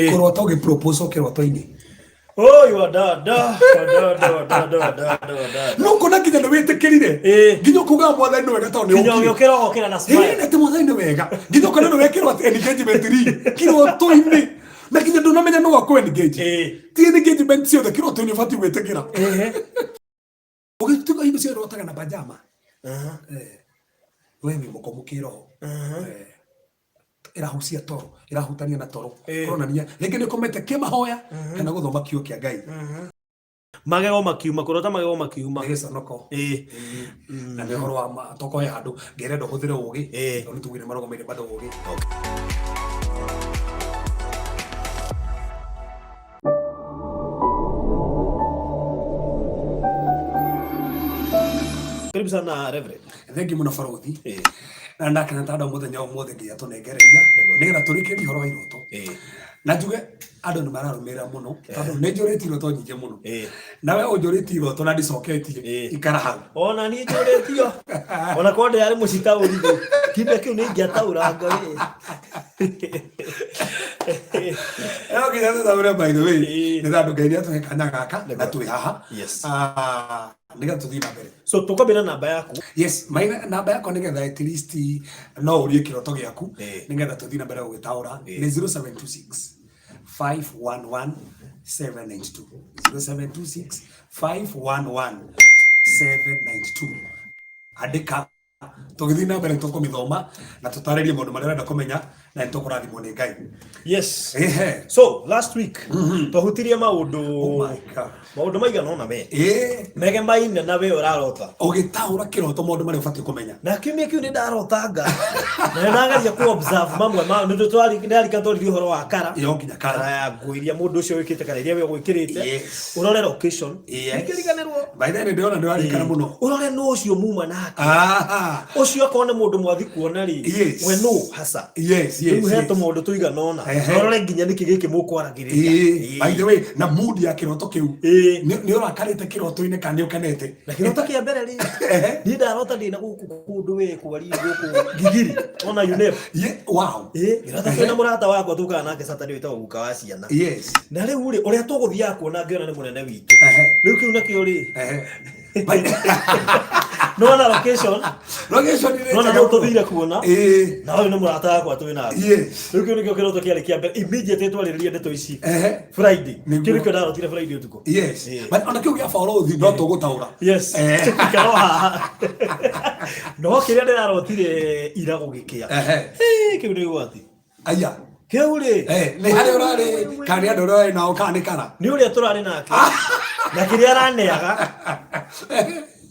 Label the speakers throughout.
Speaker 1: Kũrota ũgĩ-propose kĩroto-inĩ.
Speaker 2: Oi, wadada, wadada, wadada, wadada, wadada.
Speaker 1: No kuona nginya nĩ wĩtĩkĩrire. Nginya ũkugaga Mwathani nĩ wega tondũ nĩ
Speaker 2: Nginya
Speaker 1: ũkire.
Speaker 2: ũgĩũkĩra ũgokĩra na
Speaker 1: Ĩĩ,
Speaker 2: smile.
Speaker 1: na ti Mwathani nĩ wega. Nginya ũkona nĩ wekĩrwo atĩ engagement ring kĩroto-inĩ. Na nginya ndũnamenya nũ akũ engage. Ti engagement ciothe kĩroto-inĩ ũbatiĩ gwĩtĩkĩra. Ũgĩtuĩka hingo ciothe ũrotaga na pajama. We wĩ mũkomu kĩroho. Ĩrahucia toro, ĩrahutania na toro. Kũronania rĩngĩ nĩ ũkomete kĩmahoya kana gũthoma kiugo kĩa Ngai.
Speaker 2: Magego makiuma, kũrota magego makiuma.
Speaker 1: Nĩ gĩconoko. Na nĩ ũhoro wa ma, tokohe handũ Ngai arenda ũhũthĩre ũgĩ, tondũ nĩ tugire marũgamĩire bado ũgĩ.
Speaker 2: Karibu sana, Reverend.
Speaker 1: Thengi mũno, barothi. Na ndakena tondũ mũthenya ũmũthĩ nginya tũnengereria nĩgetha tũrĩkĩrie ũhoro wa iroto. Na njuge andũ nĩ mararũmĩrĩra mũno tondũ nĩ njũrĩtie iroto nyingĩ mũno. Nawe ũnjũrĩtie iroto na ndicoketie, ikara hau.
Speaker 2: Ona niĩ njũrĩtio. Ona korwo ndĩrarĩ mũcitaũri rĩ, kiumia kĩu nĩ ingĩataũranga rĩ.
Speaker 1: Ĩno nginya tũtaũre, by the way, nĩ tondũ Ngai nĩ atũhe kanya gaka na twĩ haha. Ah, nĩgetha tũthiĩ na mbere.
Speaker 2: So tũkwambia na namba yaku.
Speaker 1: Yes, maina namba yakwa nĩgetha at least no ũrie kĩroto gĩaku nĩgetha tũthiĩ na mbere gũgĩtaũra nĩ 0726 511 792, 0726 511 792. Andĩka, tũgĩthiĩ na mbere tũkũmĩthoma na tũtarĩrie maũndũ marĩa ũrenda kũmenya na nĩ tũkũrathimwo nĩ Ngai.
Speaker 2: So last week twahutirie maũndũ
Speaker 1: Oh my God.
Speaker 2: maũndũ maigana ũna we megemaine na we ũrarota.
Speaker 1: Ũgĩtaũra kĩroto, maũndũ marĩa ũbatiĩ kũmenya.
Speaker 2: Na kiumia kĩu nĩ ndarotanga na nĩ ndageria ku observe mamwe ma nĩ ndarika twaririe ũhoro wa kara.
Speaker 1: Yo nginya
Speaker 2: kara
Speaker 1: kara.
Speaker 2: Ya nguo iria mũndũ ũcio wĩkĩte kana iria we gwĩkĩrĩte. Ũrore location. Ndingĩriganĩrwo.
Speaker 1: By the way, ndĩrona ndĩrarikana mũno.
Speaker 2: Ũrore nũ ũcio muma nake. Ũcio akorwo nĩ mũndũ mwathi kuona rĩ, we nũ hasa. Rĩu he tũmaũndũ tũigana ũna. Ũrore nginya nĩkĩ gĩkĩ mũkwaragĩrĩria.
Speaker 1: By the way, na mood ya kĩroto kĩu, nĩ ũrakarĩte kĩroto-inĩ kana nĩ ũkenete?
Speaker 2: Na kĩroto kĩa mbere rĩ, niĩ ndarota ndĩ na gũkũ kũndũ we kwari gũkũ Gigiri ona UNEP. Ngĩrota twĩna mũrata wakwa tũkaga nake Saturday wĩtagwo guka wa ciana. Na rĩu rĩ, ũrĩa tũgũthiaga kuona ngĩona nĩ mũnene witũ. Rĩu kĩu nakĩo rĩ, nona location.
Speaker 1: Location nĩ
Speaker 2: nona
Speaker 1: njega
Speaker 2: no
Speaker 1: mũno.
Speaker 2: Tũthire kuona na ũyũ nĩ mũrata wakwa twĩ nake. Rĩu kĩu nĩkĩo kĩroto kĩarĩ kĩa mbere immediately twarĩrĩria ndeto ici Friday. Kĩu nĩkĩo ndarotire Friday ũtukũ.
Speaker 1: But ona kĩu gĩa barũthi no tũgũtaũra.
Speaker 2: Yes. Tũikaro haha no kĩrĩa ndĩrarotire ira gũgĩkĩa. Kĩu nĩ ũgwati.
Speaker 1: Aya.
Speaker 2: Kĩu rĩ,
Speaker 1: Nĩ harĩa ũrarĩ kana nĩ andũ ũrĩa ũrarĩ nao kana nĩ kara?
Speaker 2: Nĩ ũrĩa tũrarĩ nake na kĩrĩa araneaga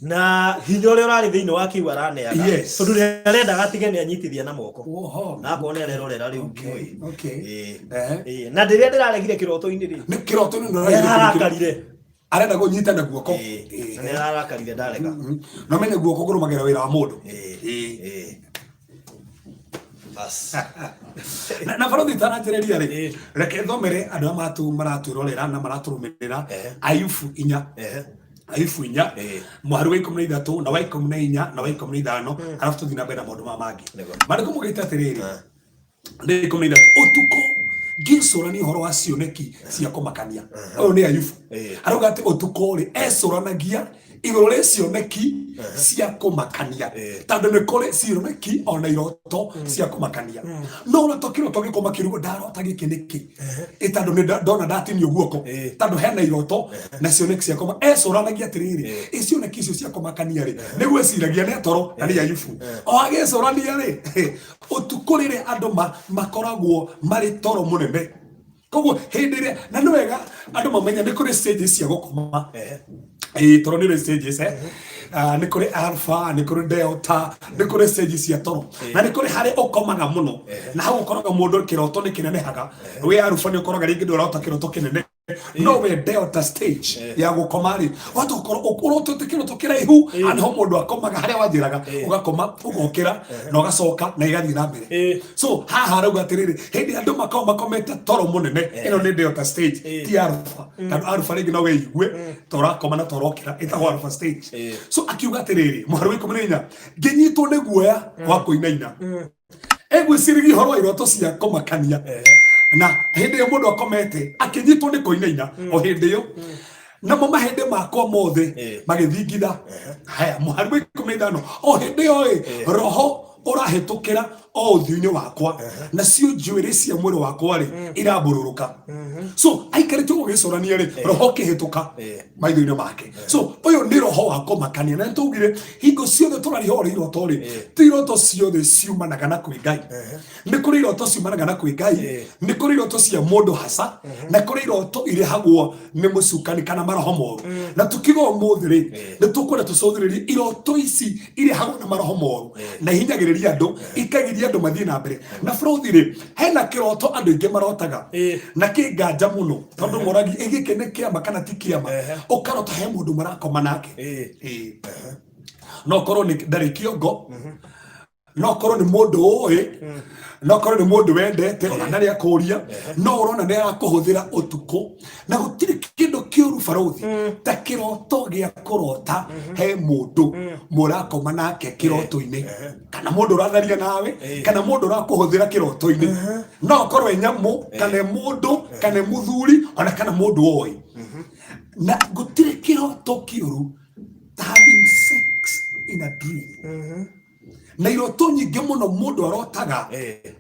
Speaker 2: na hinya ũrĩa ũrarĩ thĩinĩ wa kĩu araneaga, tondũ nĩ arendaga atige nĩ anyitithia na moko. Na akorwo nĩ arerorera rĩu ndiũĩ. Ĩĩ, na rĩrĩa ndĩraregire kĩroto-inĩ rĩ,
Speaker 1: Nĩ kĩroto-inĩ nĩ
Speaker 2: nĩ
Speaker 1: ũraregire kĩndũ kĩrĩa-
Speaker 2: ararakarire.
Speaker 1: Arenda kũnyita na guoko.
Speaker 2: Ĩĩ, na nĩ ararakarire ndarega.
Speaker 1: Na ũmenye guoko kũrũmagĩrĩra wĩra wa mũndũ.
Speaker 2: Bas.
Speaker 1: Na barothi itananjĩrĩria rĩ, reke thomere andũ arĩa maratwĩrorera na maratũrũmĩrĩra Ayubu 4. Ayubu 4, mũhari wa 13 na wa 14 na wa 15, arabu tũthiĩ na mbere na maũndũ maya mangĩ. Maandĩko maugĩte atĩrĩrĩ, nĩ 13, "Ũtukũ ngĩcũrania ũhoro wa cioneki cia kũmakania." Ũyũ nĩ Ayubu. Arauga atĩ ũtukũ rĩ, ecũranagia igũrũ rĩ cioneki cia kũmakania, tondũ nĩ kũrĩ cioneki ona iroto cia kũmakania. No ũroto kĩroto gĩkũmakia, ndarota gĩkĩ nĩkĩ? Ĩ tondũ nĩ ndona ndatinio guoko. Tondũ hena iroto na cioneki cia kũma ecũranagia atĩrĩrĩ, ĩ cioneki icio cia kũmakania rĩ, nĩ gwĩciragia nĩ toro na nĩ Ayubu o agĩcũrania rĩ ũtukũ rĩrĩa andũ makoragwo marĩ toro mũnene. Koguo hĩndĩ ĩrĩa, na nĩ wega andũ mamenye nĩ kũrĩ stages cia gũkoma. Ĩĩ, toro nĩ ũrĩ stages, eh. Ah, nĩ kũrĩ alpha, nĩ kũrĩ delta, nĩ kũrĩ stages cia toro, na nĩ kũrĩ harĩa ũkomaga mũno na hau ũkoraga mũndũ kĩroto nĩ kĩnenehaga. Wĩ alpha nĩ ũkoraga rĩngĩ ndũrota kĩroto kĩnene, no we delta stage ya gũkoma rĩ, wahota gũkorwo ũrotete kĩroto kĩraihu. Nĩho mũndũ akomaga harĩa wanjĩraga, ũgakoma ũgokĩra na ũgacoka na igathiĩ na mbere. So haha arauga atĩrĩrĩ, hĩndĩ andũ makoragwo makomete toro mũnene, ĩno nĩ delta stage, ti alpha, tondũ alpha rĩngĩ no wĩigue ta ũrakoma na ta ũrokĩra, ĩtagwo alpha stage. So akiuga atĩrĩrĩ, mũhari wa 14, "Ngĩnyitwo nĩ guoya wa kũinaina, egwĩciragia ũhoro wa iroto cia kũmakania." Na hĩndĩ ĩyo mũndũ akomete akĩnyitwo nĩ kũinaina o hĩndĩ ĩyo, namo mahĩndĩ makwa mothe magĩthingitha. Haya, mũhari wa 15, o hĩndĩ ĩyo ĩ, roho ũrahĩtũkĩra o ũthiũ-inĩ wakwa, nacio njuĩrĩ cia mwĩrĩ wakwa rĩ irambũrũrũka. So aikarĩte ũguo gĩcũrania rĩ, roho ũkĩhĩtũka maitho-inĩ make. So ũyũ nĩ roho wa kũmakania, na nĩtwaugire hingo ciothe tũraria ũhoro iroto rĩ, ti iroto ciothe ciumanaga na kwĩ Ngai. Nĩ kũrĩ iroto ciumanaga na kwĩ Ngai, nĩ kũrĩ iroto cia mũndũ haca, na kũrĩ iroto irehagwo nĩ mũcukani kana maroho moru. Na tukiuga ũmũthĩ rĩ, nĩ tũkwenda tũcũthĩrĩrie iroto ici irehagwo na maroho moru na ihinyagĩrĩria andũ, ikagiria andũ mathiĩ na mbere. Na bũrũthi rĩ, hena kĩroto andũ aingĩ marotaga na kĩ nganja mũno, tondũ moragia ĩ gĩkĩ nĩ kĩama kana ti kĩama. Ũkarota he mũndũ marakoma nake. No korwo nĩ ndarĩ kĩongo, no korwo nĩ mũndũ ũĩ, no korwo nĩ mũndũ wendete ona ndarĩ akũria, no ũrona nĩ arakũhũthĩra ũtukũ. Na gũtirĩ kĩndũ kĩũru barũthi ta kĩroto gĩa kũrota he mũndũ mũrakoma nake kĩroto-inĩ, kana mũndũ ũratharia nawe, kana mũndũ ũrakũhũthĩra kĩroto-inĩ. No akorwo e nyamũ, kana e mũndũ, kana e mũthuri, ona kana mũndũ oĩ. Na gũtirĩ kĩroto kĩũru ta having sex in a dream. Na iroto nyingĩ mũno mũndũ arotaga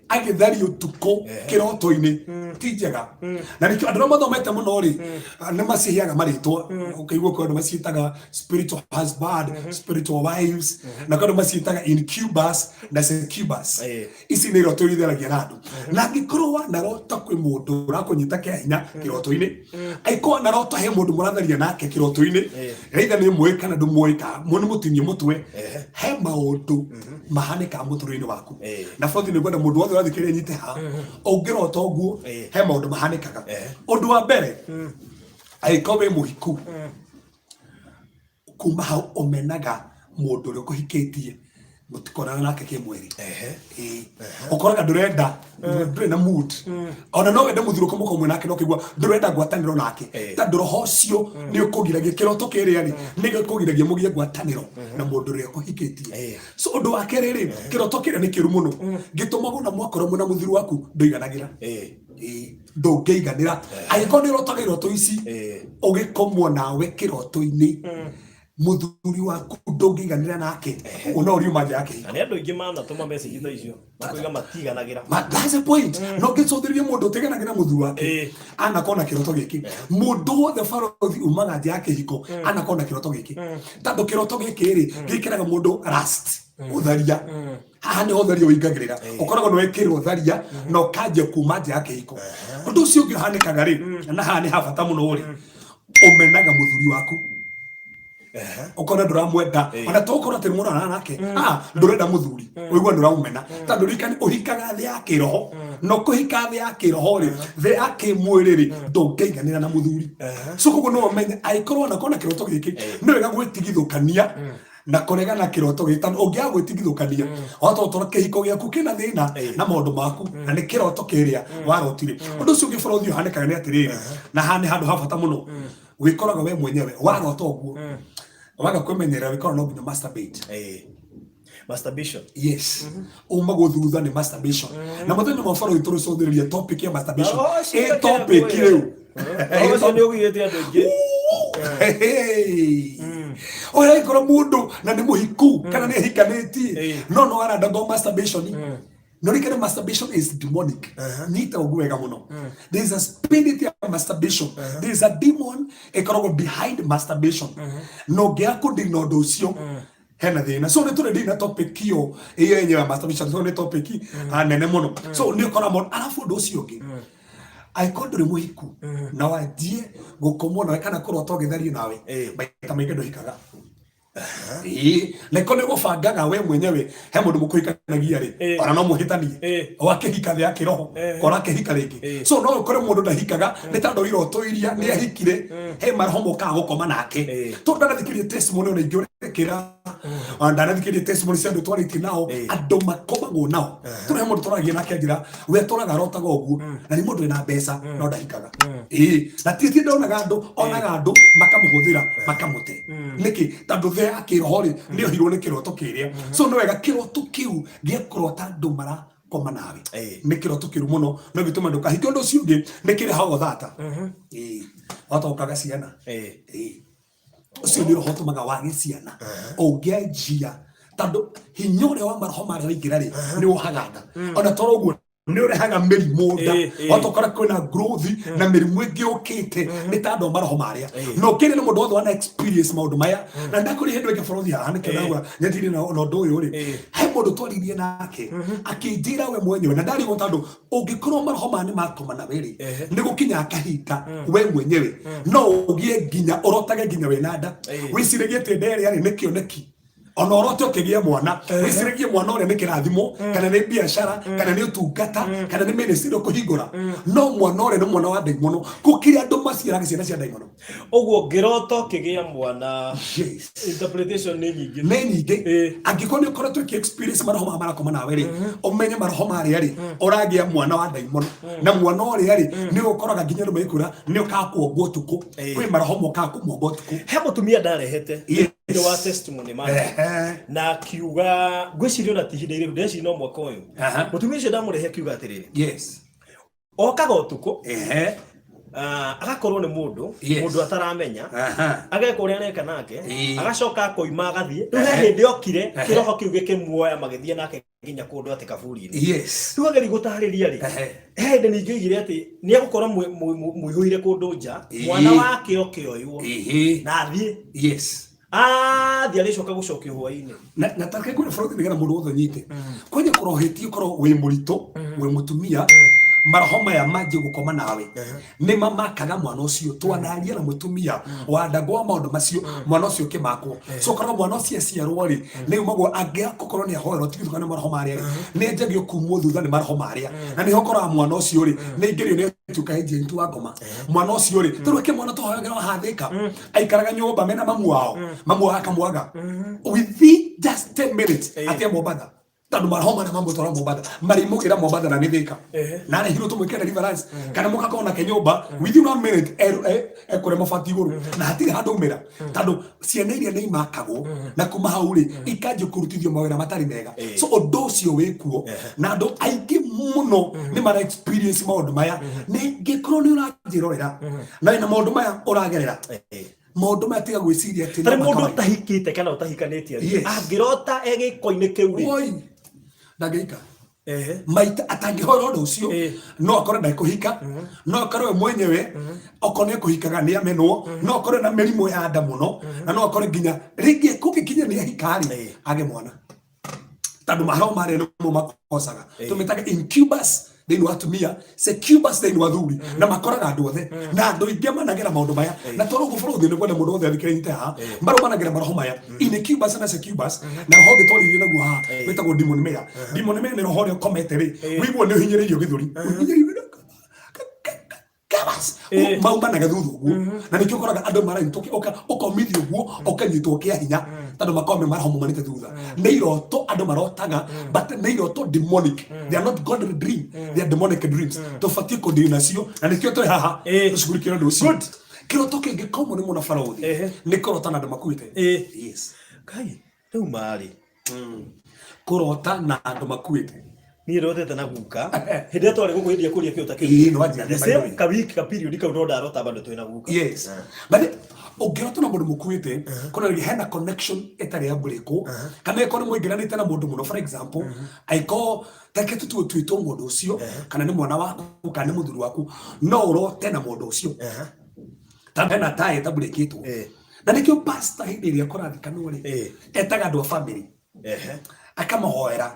Speaker 1: agĩtharia ũtukũ kĩroto-inĩ ti njega. Na nĩkĩo andũ arĩa mathomete mũno rĩ, nĩ maciheaga marĩtwa. Ũkaigua kwĩ andũ maciĩtaga spiritual husband, spiritual wives, na kwĩ andũ maciĩtaga incubus na succubus. Ici nĩ iroto iria itharagia na andũ. Na angĩkorwo wanarota kwĩ mũndũ ũrakũnyita kĩa hinya kĩroto-inĩ, angĩkorwo wanarota he mũndũ mũratharia nake kĩroto-inĩ, either nĩ mũĩ kana ndũmũĩ, ka nĩ mũtinie mũtwe, he maũndũ mahanĩkaga mũtũrĩre-inĩ waku. Na bothe nĩ ngwenda mũndũ wothe ũrathikĩrĩria nyite haha, ũngĩrota ũguo, he maũndũ mahanĩkaga. Ũndũ wa mbere, angĩkorwo wĩ mũhiku, kuma hau ũmenaga mũndũ ũrĩa ũkũhikĩtie, mũtikonana nake kĩmwĩrĩ. Ĩĩ. Ũkoraga ndũrenda, ndũrĩ na mood, ona no wende mũthuri ũkomũka ũmwe nake, no kĩgua ndũrenda ngwatanĩro nake, tondũ roho ũcio nĩ ũkũgiragia kĩroto kĩrĩa rĩ, nĩ gĩkũgiragia mũgĩe ngwatanĩro na mũndũ ũrĩa ũkũhikĩtie. So ũndũ wa kerĩ rĩ, kĩroto kĩrĩa nĩ kĩũru mũno, gĩtũmaga ona mwakorwo mwĩna mũthuri waku ndũiganagĩra. Ĩĩ, ndũngĩiganĩra angĩkorwo nĩ ũrotaga iroto ici ũgĩkomwo nawe kĩroto-inĩ, mũthuri waku ndũngĩiganĩra nake, ũguo no ũriuma nja ya kĩhiko.
Speaker 2: Na nĩ andũ aingĩ manatũma message ta icio makoiga matiganagĩra.
Speaker 1: That's the point. No ngĩcũthĩrĩrie mũndũ ũtiganagĩra mũthuri wake, anakorwo na kĩroto gĩkĩ. Mũndũ wothe barothi umaga nja ya kĩhiko anakorwo na kĩroto gĩkĩ, tondũ kĩroto gĩkĩ rĩ, gĩkĩraga mũndũ lust, ũtharia. Haha nĩho ũtharia ũingagĩrĩra. Ũkoragwo nĩ wekĩrwo ũtharia na ũkanjia kuma nja ya kĩhiko. Ũndũ ũcio ũngĩ ũhanĩkaga rĩ, na haha nĩ ha bata mũno rĩ, ũmenaga mũthuri waku, ũkona ndũramwenda, ona tokorwo atĩ mũrara nake, ah, ndũrenda mũthuri, ũigua ndũramũmena, tondũ ririkani ũhikaga thĩ ya kĩroho. No kũhika thĩ ya kĩroho rĩ, thĩ ya kĩmwĩrĩ rĩ, ndũngĩiganĩra na mũthuri. So koguo no ũmenye angĩkorwo onakorwo na kĩroto gĩkĩ, nĩ wega gwĩtigithũkania na kũregana kĩroto gĩkĩ, tondũ ũngĩaga gwĩtigithũkania, wahota gũtwara kĩhiko gĩaku kĩna thĩna na maũndũ maku, na nĩ kĩroto kĩrĩa warotire. Ũndũ ũcio ũngĩ bũrũri ũhanĩkaga nĩ atĩrĩrĩ, na haha nĩ handũ ha bata mũno, wĩkoraga we mwenyewe warota ũguo, waga kwĩmenyerera, wĩkoraga no nginya masturbate.
Speaker 2: Masturbation.
Speaker 1: Yes, umagwo thutha nĩ masturbation. Na mũthenya wa bũrũri tũrĩcũthĩrĩria topic ya masturbation.
Speaker 2: Oh, ũcio
Speaker 1: ĩ topic rĩu.
Speaker 2: Ũcio nĩ ũgirĩte andũ aingĩ.
Speaker 1: Ũyũ angĩkorwo mũndũ na nĩ mũhiku kana nĩ ahikanĩtie, no aranda go masturbation. No rikane masturbation is demonic. Nyita ũguo wega mũno. There is a spirit ya masturbation. There is a demon ĩkoragwo behind masturbation. Na ũngĩaga kũdeal na ũndũ ũcio, hena thĩna. So nĩ tũrĩ deal na topic ĩyo ĩyo yenyewe ya masturbation, so nĩ topic nene mũno. So nĩ ũkora mũndũ, arabu ũndũ ũcio ũngĩ, angĩkorwo ndũrĩ mũhiku na wanjie gũkomwo nawe kana kũrota ũgĩthario nawe, maita maingĩ ndũhikaga. Ĩĩ, na ĩkorwo nĩ ũgũbangaga we mwenyewe he mũndũ mũkũhikanagia rĩ, ona no mũhĩtanie, wakĩhika thĩ ya kĩroho, ũrakĩhika rĩngĩ. So no ũkore mũndũ ndahikaga nĩ tondũ iroto iria nĩ ahikire, he maroho mokaga gũkoma nake. Tondũ ndanathikĩrĩria testimony ona ingĩ ũrekĩra, ona ndanathikĩrĩria testimony cia andũ twarĩtie nao, andũ makomagwo nao. Tondũ he mũndũ tũragia nake anjĩra we atũraga arotaga ũguo, na nĩ mũndũ wĩna mbeca no ndahikaga. Ĩĩ, na ti ndonaga andũ, onaga andũ makamũhũthĩra makamũte. Nĩkĩ? Tondũ thĩ ya kĩroho rĩ, nĩ ohirwo nĩ kĩroto kĩrĩa. So nĩ wega kĩroto kĩu gĩa kũrota andũ mara Koma nawe. Nĩ kĩroto kĩru mũno, no gĩtũma ndũkahike. Ũndũ ũcio ũngĩ nĩ kĩrehaga thata. Ĩĩ, wahota gũkaga ciana. Ĩĩ, ũcio nĩ roho ũtũmaga wage ciana ũngĩanjia, tondũ hinya ũrĩa wa maroho marĩa waingĩra rĩ, nĩ wohaga nda. Ona toro ũguo nĩ ũrehaga mĩrimũ nda. Wahota ũkora kwĩna growth na mĩrimũ ĩngĩ yũkĩte nĩ tondũ wa maroho marĩa. Na ũkĩrĩ na mũndũ wothe wana experience maũndũ maya, na ndakũrĩ hĩndĩ ĩngĩ bũrũri haha nĩkĩo ndauga nyetire na ũndũ ũyũ rĩ, he mũndũ twaririe nake akĩnjĩra we mwenyewe na ndarigwo, tondũ ũngĩkorwo maroho maya nĩ makoma nawe rĩ, nĩ gũkinya kahinda we mwenyewe no ũgĩe nginya ũrotage nginya wĩna nda, wĩciragie atĩ nda ĩrĩa rĩ nĩ kĩoneki, ona ũrote ũkĩgĩa mwana, wĩciragie mwana ũrĩa nĩ kĩrathimo, kana nĩ biacara, kana nĩ ũtungata, kana nĩ ministry ũkũhingũra, no mwana ũrĩa nĩ mwana wa ndaimono. Gũkĩrĩ andũ maciaraga ciana cia ndaimono.
Speaker 2: Ũguo ngĩrota ũkĩgĩa mwana, interpretation nĩ nyingĩ.
Speaker 1: Nĩ nyingĩ. Angĩkorwo nĩ ũkoretwo ũkĩ experience maroho maya marakoma nawe rĩ, ũmenye maroho marĩa rĩ, ũragĩa mwana wa ndaimono, na mwana ũrĩa rĩ, nĩ ũkoraga nginya andũ magĩkwĩra nĩ ũkaga kuongwo ũtukũ. Kwĩ maroho mokaga kũmuonga ũtukũ.
Speaker 2: He mũtumia ndarehete thĩinĩ wa testimony make na akiuga, ngwĩciria ona ti ihinda iraihu, ndĩreciria no mwaka ũyũ, mũtumia ũcio ndamũrehe akiuga atĩrĩrĩ, okaga ũtukũ, agakorwo nĩ mũndũ mũndũ ataramenya, ageka ũrĩa areka nake, agacoka akoima agathiĩ. Rĩu he hĩndĩ okire, kĩroho kĩu gĩkĩmuoya, magĩthiĩ nake nginya kũndũ atĩ kaburi-inĩ. Rĩu ageria gũtarĩria rĩ, he hĩndĩ ningĩ oigire atĩ nĩ egũkorwo mũihũire kũndũ nja, mwana wake oke oywo na athiĩ. Athiĩ arĩcoka gũcokio hwaĩ-inĩ.
Speaker 1: Na tareke ngwĩre bũrũri nĩgetha mũndũ wothe ũnyite. Kwanja kũrohĩtie ũkorwo wĩ mũritũ, wĩ mũtumia, maroho maya manjie gũkoma nawe nĩ mamakaga mwana ũcio. Twanaria na mũtumia wa ndagwa maũndũ macio, mwana ũcio ũkĩmakwo. So ũkoraga mwana ũcio aciarwo rĩ, nĩ umagwo angĩaga gũkorwo nĩ ahoerwo tigithũkana nĩ maroho marĩa rĩ, nĩ anjagio kumwo thutha nĩ maroho marĩa, na nĩho ũkoraga mwana ũcio rĩ, nĩ aingĩrio nĩ atuĩka agent wa ngoma. Mwana ũcio rĩ, tondũ ake mwana tũhoyagĩra wahathĩka, aikaraga nyũmba mena mamu wao, mamu wao akamwaga within just 10 minutes atia Mombatha, tondũ maroho marĩa mamũtwara Mombatha marimũkĩra Mombatha na nĩ Thĩka, na arehirwo tũmwĩkĩre deliverance, kana mũgakorwo nake nyũmba within one minute ekũrĩa mabati igũrũ na hatirĩ handũ umĩra, tondũ ciana iria nĩ imakagwo na kuma hau rĩ, ikanjia kũrutithio mawĩra matarĩ mega. So ũndũ ũcio wĩ kuo na andũ aingĩ mũno nĩ mara experience maũndũ maya. Nĩ ngĩkorwo nĩ ũranjĩrorera na wĩna maũndũ maya ũragerera, maũndũ maya, tiga gwĩciria atĩ
Speaker 2: tarĩ no mũndũ makawaida. Ũtahikĩte kana ũtahikanĩtie rĩ, angĩrota e gĩko-inĩ kĩu rĩ?
Speaker 1: Woi, ndangĩhika. Maita atangĩhora ũndũ ũcio, no akorwo ndekũhika, no akorwo we mwenyewe okorwo nĩ ekũhikaga nĩ amenwo, no akorwo na mĩrimũ ya nda mũno, na no akorwo nginya rĩngĩ kũngĩkinya nĩ ahika rĩ, age mwana, tondũ maroho marĩa nĩmo makocaga. Tũmĩtaga incubus thĩinĩ wa atumia, succubus thĩinĩ wa athuri, na makoraga andũ othe, na andũ aingĩ managera maũndũ maya. Na tondũ ũguo bũrũri nĩ kwenda mũndũ wothe athikĩrĩrie haha, marũmanagĩra maroho maya, incubus na succubus. Na roho ũngĩ twaririe naguo haha wĩtagwo demon mare. Demon mare nĩ roho ũrĩa ũkomete rĩ, wĩiguo nĩ ũhinyĩrĩirio gĩthũri, ũhinyĩrĩirio Kabas. Maumanaga thutha ũguo, na nĩkĩo ũkoraga andũ maranyitwo ũkomithio ũguo, ũkanyitwo kĩa hinya, tondũ makoragwo me maroho maumanĩte thutha. Nĩ iroto andũ marotaga, but nĩ iroto demonic. They are not godly dream, they are demonic dreams. Tũbatiĩ kũdeal nacio, na nĩkĩo twĩ haha tũcugurikĩre ũndũ ũcio. Kĩroto kĩngĩ common mũno barũthi nĩ kũrota na andũ makuĩte. Yes.
Speaker 2: Ngai, rĩu marĩ
Speaker 1: Kũrota na andũ makuĩte.
Speaker 2: Niĩ ndotete na guka hĩndĩ ĩrĩa twarĩ gũkũ, hĩndĩ ĩrĩa kũria kĩo ta kĩu.
Speaker 1: Ĩĩ, nĩ wanjĩra.
Speaker 2: The
Speaker 1: by the
Speaker 2: same
Speaker 1: way.
Speaker 2: ka week, ka period kau no ndarota bado twĩna guka.
Speaker 1: Yes, but ũngĩrota na mũndũ mũkuĩte, kũna hena connection ĩtarĩ ya breakwo, kana ĩkorwo nĩ mũingĩranĩte na mũndũ mũno. For example, angĩkorwo tareke tũtue twĩtwo mũndũ ũcio, kana nĩ mwana waku, kana nĩ mũthuri waku, no ũrote na mũndũ ũcio tondũ hena taĩ ĩtabũrĩkĩtwo. Na nĩkĩo pastor hĩndĩ ĩrĩa kũrathikanwo rĩ, etaga andũ a family, akamahoera,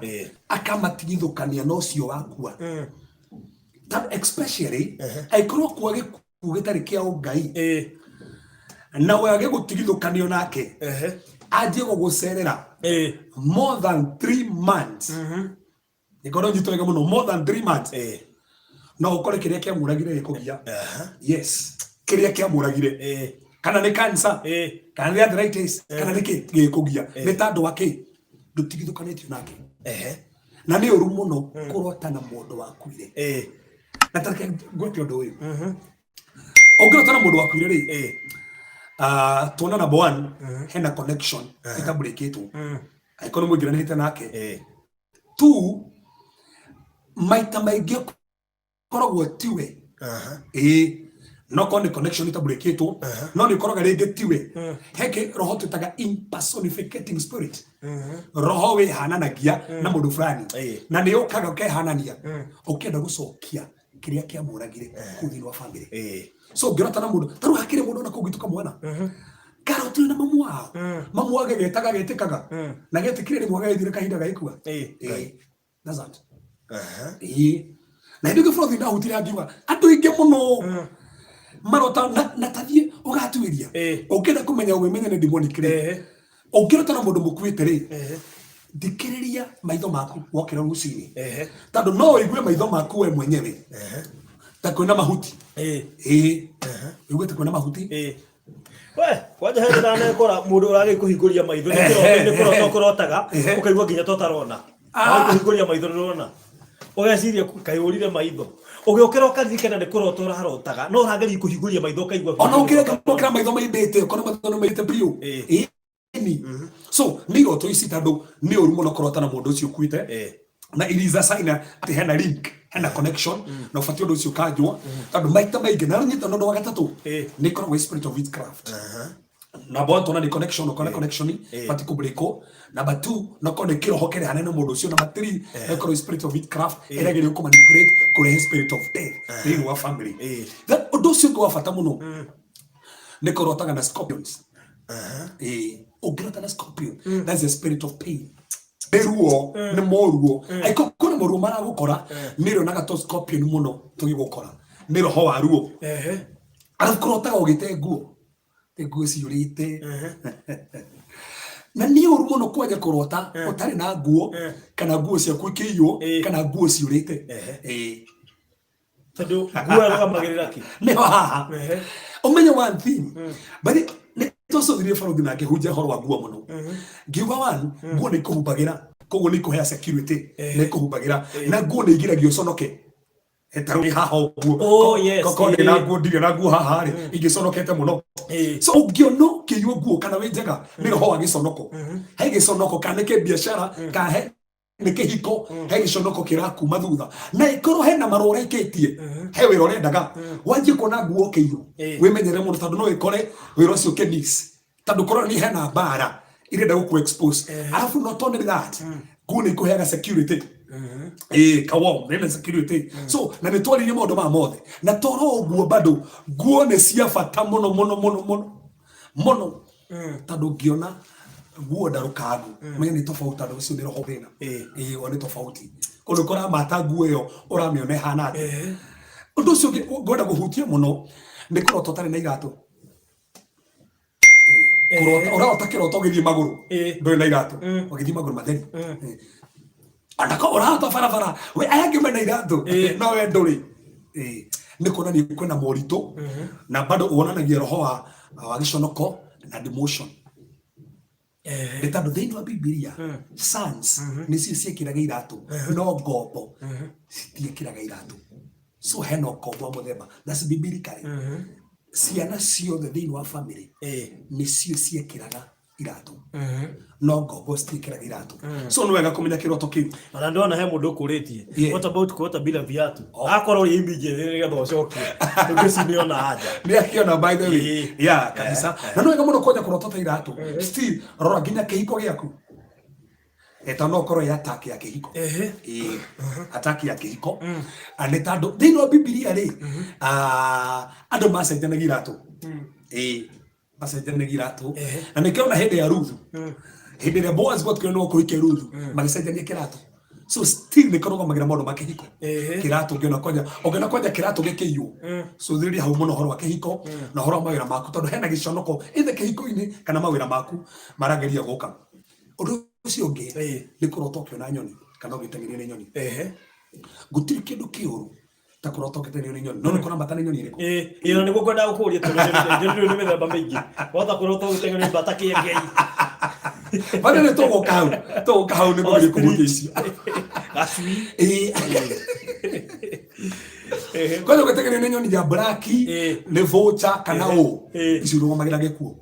Speaker 1: akamatigithũkania na ũcio wakua. Tondũ especially angĩkorwo kua gĩkuũ gĩtarĩ kĩa ũngai, na wage gũtigithũkanio nake, anjie gũgũcerera more than 3 months, ĩkorwo nyitwo wega mũno, more than 3 months, no ũkore kĩrĩa kĩamũragire gĩkũgia. Yes, kĩrĩa kĩamũragire, kana nĩ cancer, kana nĩ arthritis, kana nĩ kĩ gĩkũgia, nĩ tondũ wa kĩ ndũtigithũkanĩtio nake. Na nĩ ũru mũno kũrota na mũndũ wakuire. Na tareke ngwĩke ũndũ ũyũ, ũngĩrota na mũndũ wakuire rĩ, tuona number one, hena connection ĩtabũrĩkĩtwo, angĩkorwo nĩ mũingĩranĩte nake. Two, Maita maingĩ ũkoragwo tiwe. Ĩĩ, no korwo nĩ connection ĩtabũrĩkĩtwo, no nĩ ũkoraga rĩngĩ tiwe. He roho twĩtaga impersonificating spirit, roho wĩhananagia na mũndũ fulani, na nĩ ũkaga ũkehanania ũkĩenda gũcokia kĩrĩa kĩamũragire kũu thĩinĩ wa family. So ũngĩrota na mũndũ ta rĩu, hakĩrĩ mũndũ ona kũu gwitũ kamwana karotire na mamu wao, mamu wao gagetaga getĩkaga na getĩkire rĩmwe gagĩthire kahinda gagĩkua. Ĩĩ, that's that. Ĩĩ, na hĩndĩ ĩngĩ bũrũri ndahutire angiuga andũ aingĩ mũno marota na tathiĩ ũgatuĩria. Ũngĩenda kũmenya wĩmenye nĩ demonic rĩ, ũngĩrota na mũndũ mũkuĩte rĩ, thikĩrĩria maitho maku wokĩra rũcinĩ, tondũ no ũigue maitho maku we mwenyewe ta kwĩna mahuti. Ĩĩ, ũigue ta kwĩna mahuti.
Speaker 2: We, kwanja he ndanekora mũndũ ũragĩ kũhingũria maitho nĩ kĩroto, nĩ kũrota ũkũrotaga, ũkaigua nginya ta ũtarona. Kũhingũria maitho ndũrona, ũgeciria kaĩ ũrire maitho, ũgĩũkĩra ũkaririkana nĩ kũrota ũrarotaga, no ũrageria kũhingũria maitho ũkaigua
Speaker 1: ona ũkĩreka ũkĩra maitho maimbĩte, ũkona maitho nĩ maithe biũ. Ĩni, so nĩ iroto ici, tondũ nĩ ũru mũno kũrota na mũndũ ũcio ũkuĩte, na it is a sign atĩ hena link, hena connection, na ũbatiĩ ũndũ ũcio ũkanjwo, tondũ maita maingĩ na nyita. Ũndũ wa gatatũ nĩ ĩkoragwo ĩ spirit of witchcraft. Number one, tona nĩ connection, ũkona connection bati kũbreakwo. Number two, no korwo nĩ kĩroho kĩrĩa hanene mũndũ ũcio. Number three, no ĩkorwo ĩ spirit of witchcraft ĩrageria kũmanipulate kũrehe spirit of death thĩinĩ wa family. Then ũndũ ũcio ũngĩ wa bata mũno nĩ kũrotaga na scorpions. Ũngĩrota na scorpion, that's the spirit of pain, nĩ ruo, nĩ moruo. Angĩkorwo kwĩna moruo maragũkora, nĩ rĩonaga to scorpion mũno tũgĩgũkora, nĩ roho wa ruo. Arabu kũrotaga ũgĩte nguo, te nguo ciũrĩte, na nĩ ũru mũno kwanja kũrota ũtarĩ na nguo, kana nguo ciaku ikĩiywo, kana nguo ciũrĩte.
Speaker 2: Tondũ nguo ĩrũgamagĩrĩra kĩ?
Speaker 1: Nĩho haha ũmenye one thing, but nĩ twacũthirie barothi na ngĩhunjia ũhoro wa nguo mũno, ngiuga one, nguo nĩ ikũhumbagĩra, koguo nĩ ikũhea security, nĩ ikũhumbagĩra, na nguo nĩ igiragia ũconoke. Ta rĩu haha ũguo, korwo ndĩ na nguo, ndirĩ na nguo haha rĩ, ingĩconokete mũno. So ũngĩona ũkĩiywo nguo kana wĩ njega, nĩ roho wa gĩconoko. He gĩconoko, kana nĩ kĩbiacara, kana he nĩ kĩhiko, he gĩconoko kĩrakuma thutha, na ĩkorwo hena marũa ũraikĩtie, he wĩra ũrendaga, wanjie kuona nguo ũkĩiywo, wĩmenyerere mũno, tondũ no ĩkore wĩra ũcio ũkĩmiss, tondũ korwo nĩ hena mbara irenda gũkũ expose. Arabu not only that, nguo nĩ ikũheaga security, kawo nĩ security. So na nĩ twaririe maũndũ maya mothe, na toro ũguo bado nguo nĩ cia bata mũno mũno mũno mũno mũno, tondũ ũngĩona nguo ndarũkangu, menya nĩ tofauti, tondũ ũcio nĩ roho thĩna. Ĩĩ, o nĩ tofauti kũndũ kũramata nguo ĩyo ũramĩona ĩhana atĩa. Ũndũ ũcio ũngĩ ngwenda kũhutia mũno nĩ kũrota ũtarĩ na iratũ. Kũrota ũrarota kĩroto ũgĩthiĩ magũrũ, ndũrĩ na iratũ, ũgĩthiĩ magũrũ matheri. Ona ko ũrarota barabara, we aya angĩ mena iratũ, no we ndũrĩ. Nĩ kuonania kwĩna moritũ, na bado wonanagia roho wa gĩconoko na demotion. Nĩ tondũ thĩinĩ wa Bibilia, sons nĩcio ciĩkĩraga iratũ, no ngombo citiĩkĩraga iratũ. So hena ũkombo wa mũthemba, that's biblically. Ciana ciothe thĩinĩ wa family nĩcio ciĩkĩraga iratũ, no ngombo citiĩkĩraga iratũ. So nĩ wega kũmenya kĩroto kĩu.
Speaker 2: Ona ndona he mũndũ ũkũrĩtie, "What about kuota bila viatu?" Akorwo ũrĩ immediately nĩgetha ũcokie ũngĩ nĩona anja.
Speaker 1: Nĩ akĩona, by the way. Yeah, kabisa. Na nĩ wega mũno kwanja kũrota ta iratũ. Still rora nginya kĩhiko gĩaku, eta no korwo ĩ attack ya kĩhiko. Ĩĩ, attack ya kĩhiko. Ah, nĩ tondũ thĩinĩ wa Bibilia rĩ, andũ macenjanagia iratũ. Ĩĩ, macenjanagia iratũ. Na nĩkĩo ona hĩndĩ ya Ruthu, hĩndĩ ĩrĩa Boaz gwatuĩkire nĩwe ũkũhikia Ruthu, magĩcenjania kĩratũ. So still nĩ kũrũgamagĩra maũndũ ma kĩhiko kĩratũ. Ũngĩona kwanja kĩratũ gĩkĩiywo, cũthĩrĩria hau mũno ũhoro wa kĩhiko na ũhoro wa mawĩra maku, tondũ hena gĩconoko either kĩhiko-inĩ kana mawĩra maku marageria gũka. Ũndũ ũcio ũngĩ nĩ kũrota ũkĩona nyoni kana ũgĩteng'erio nĩ nyoni. Gũtirĩ kĩndũ kĩũru ta kũrota ũgĩteng'erio nĩ nyoni, no nĩ kũramata nĩ nyoni ĩrĩkũ.
Speaker 2: Ĩĩ, ĩyo nĩguo ngwendaga gũkũria, tondũ nyoni nĩ mĩthemba mĩingĩ. Wahota kũrota ũgĩteng'erio mbata kĩengei.
Speaker 1: Bado nĩ tũgũka hau, tũgũka hau nĩ kũgeria kũhutia icio.
Speaker 2: Gacui.
Speaker 1: Ĩĩ. Kwanja ũgĩteng'erio nĩ nyoni ya black, nĩ vulture kana ũ, icio irũgamagĩra gĩkuũ.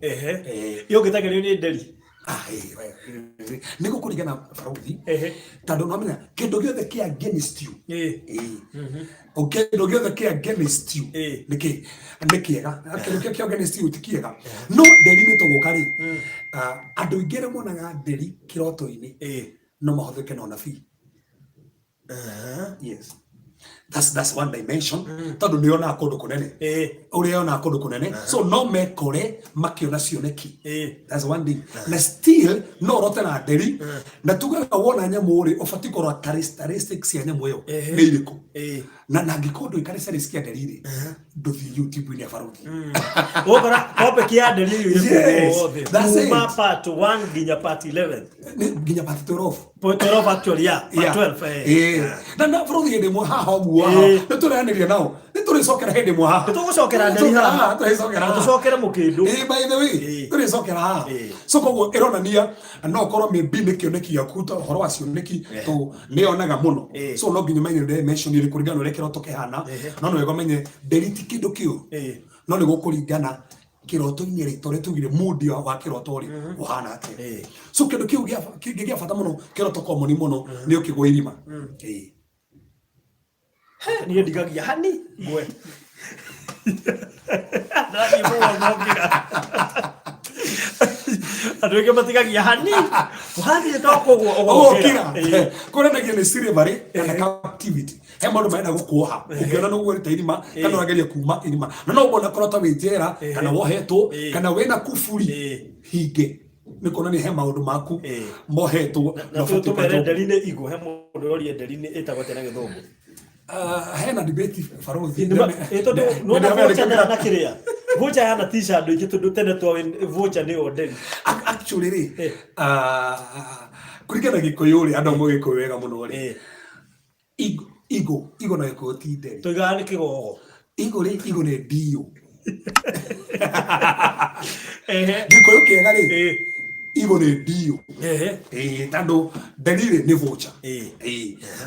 Speaker 2: Ĩyo ũngĩteng'erio nĩ nderi.
Speaker 1: Ah, nĩ gũkũringana barũthi tondũ nomenya kĩndũ gĩothe kĩa against you. O kĩndũ gĩothe kĩa against you nĩ kĩ nĩ kĩega, kĩndũ kĩa against you ti kĩega. No nderi nĩ tũgũka rĩ, andũ aingĩ arĩa monaga nderi kĩroto-inĩ no mahũthĩke na ũnabii. Yes, that's one dimension, tondũ nĩ yonaga kũndũ kũnene, ũrĩa yonaga kũndũ kũnene, so no mekore makĩona cioneki. That's one thing. Na still no ũrote na nderi, na tugaga wona nyamũ rĩ, ũbatiĩ kũrora characteristics cia nyamũ ĩyo nĩ irĩkũ. Na angĩkorwo ndũĩ characteristics cia nderi rĩ, ndũthiĩ YouTube-inĩ ya barũthi.
Speaker 2: Ũgũkora topic ya nderi ĩiyũire kũndũ guothe, kuma part 1 nginya part 11.
Speaker 1: Nginya part 12.
Speaker 2: Part 12 actually, yeah, part 12.
Speaker 1: Na barũthi hĩndĩ ĩmwe haha ũguo haha nĩ tũreanĩria nao, nĩ tũrĩcokera hĩndĩ ĩmwe haha.
Speaker 2: Nĩ tũgũcokera nderi haha.
Speaker 1: Tũrĩcokera haha.
Speaker 2: Tũcokere mũkĩndũ.
Speaker 1: By the way, tũrĩcokera haha. So koguo ĩronania no ũkorwo maybe nĩ kĩoneki gĩaku, to ũhoro wa cioneki to nĩ yonaga mũno. So no nginya ũmenye dimension ĩrĩ kũringana na ũrĩa kĩroto kĩhana. No nĩ wega ũmenye nderi ti kĩndũ kĩũru, no nĩ gũkũringana kĩroto-inĩ rĩ, torĩa tugire mood wa kĩroto rĩ ũhana atĩa. So kĩndũ kĩu kĩngĩ gĩa bata mũno, kĩroto common mũno nĩ ũkĩgwa irima.
Speaker 2: Niĩ ndigagia hani ngwe ndathiĩ mũgongo ngĩra andũ aingĩ matigagia hani wathiĩ to kũgwa
Speaker 1: ũgokĩra. Kũranagia nĩ slavery kana captivity, he maũndũ marenda gũkuoha ũngĩona nĩ ũgũrĩte irima kana ũrageria kuma irima, na no ũmona korwo ta wĩ njera kana wohetwo kana wĩna kuburi hinge, nĩ kuonania he maũndũ maku mohetwo.
Speaker 2: Na tũmere nderi nĩ igũ, he mũndũ ũroria nderi nĩ ĩtagwo atĩa na Gĩthũngũ?
Speaker 1: Hena debate, barũthi.
Speaker 2: Tondũ nĩwona voucher na kĩrĩa voucher yanatica andũ aingĩ, tondũ tene twa voucher nĩyo nderi.
Speaker 1: Actually rĩ, kũringana na Gĩkũyũ rĩ, andũ amwe Gĩkũyũ wega mũno rĩ, igo igo igo na Gĩkũyũ ti nderi.
Speaker 2: Tũigaga nĩ kĩgogo.
Speaker 1: Igo rĩ, igo nĩ ndiũ. Gĩkũyũ kĩega rĩ, igo nĩ ndiũ. Tondũ nderi rĩ nĩ voucher.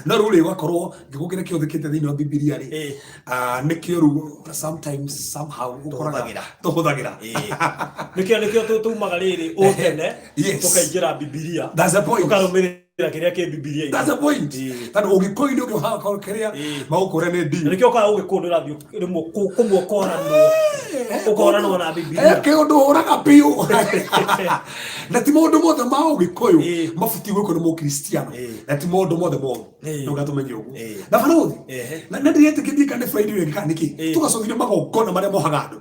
Speaker 1: No rĩu rĩ, ũgakorwo gĩkũ kĩrĩa kĩhũthĩkĩte thĩinĩ wa Bibilia rĩ, nĩkĩo rĩu sometimes somehow ũkoraga tũhũthagĩra.
Speaker 2: Nĩkĩo tumaga rĩrĩ ũtene tũkaingĩra Bibilia.
Speaker 1: That's the point.
Speaker 2: Tũkarũmĩrĩra kĩrĩa kĩ Bibilia.
Speaker 1: That's the point. Tondũ ũgĩkũyũ-inĩ ũngĩhakorwo kĩrĩa magũkũra nĩ ndiũ.
Speaker 2: Nĩkĩo ũkaga ũgĩkũyũ nĩ ũrathiĩ rĩmwe kũmwe ũkoranwo ũkoranwo na Bibilia.
Speaker 1: Kĩũndũ ũraga biũ, na ti maũndũ mothe ma ũgĩkũyũ mabatiĩ gwĩkwo nĩ Mũkristiano, na ti maũndũ mothe moru. Nĩ tũmenye ũguo. Na barũthi, na ndiretĩkĩtie kana nĩ Friday ĩyo kana nĩkĩ tũgacokire magongona marĩa mohaga andũ.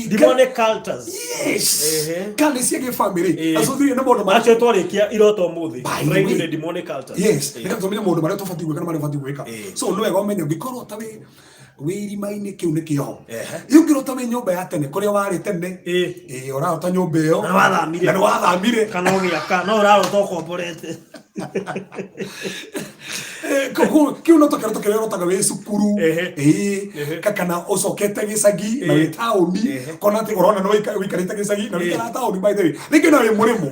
Speaker 2: Demonic cultures.
Speaker 1: Yes, kana nĩ cia gĩbamĩrĩ acũthĩrie nĩ maũndũ
Speaker 2: marĩa acio twarĩkia iroto ũmũthĩ. Friday nĩ demonic cultures.
Speaker 1: Yes, nĩgetha tũmenye maũndũ marĩa tũbatiĩ gwĩka na marĩa ũbatiĩ gwĩka. So nĩ wega ũmenye ũngĩkorwo ta wĩ wĩ irima-inĩ, kĩu nĩ kĩoho. Ũngĩrota wĩ nyũmba ya tene kũrĩa warĩ tene, ũrarota nyũmba ĩyo
Speaker 2: na wathamire,
Speaker 1: na nĩ wathamire
Speaker 2: kana ũgĩaka, no ũrarota ũkomborete.
Speaker 1: Kĩu no tũkĩroto kĩrĩa ũrotaga wĩ cukuru, kana ũcokete gĩcagi na wĩ taũni, kona atĩ ũrona nĩ wĩikarĩte gĩcagi na wĩikaraga taũni, by the way rĩngĩ no wĩ mũrĩmo,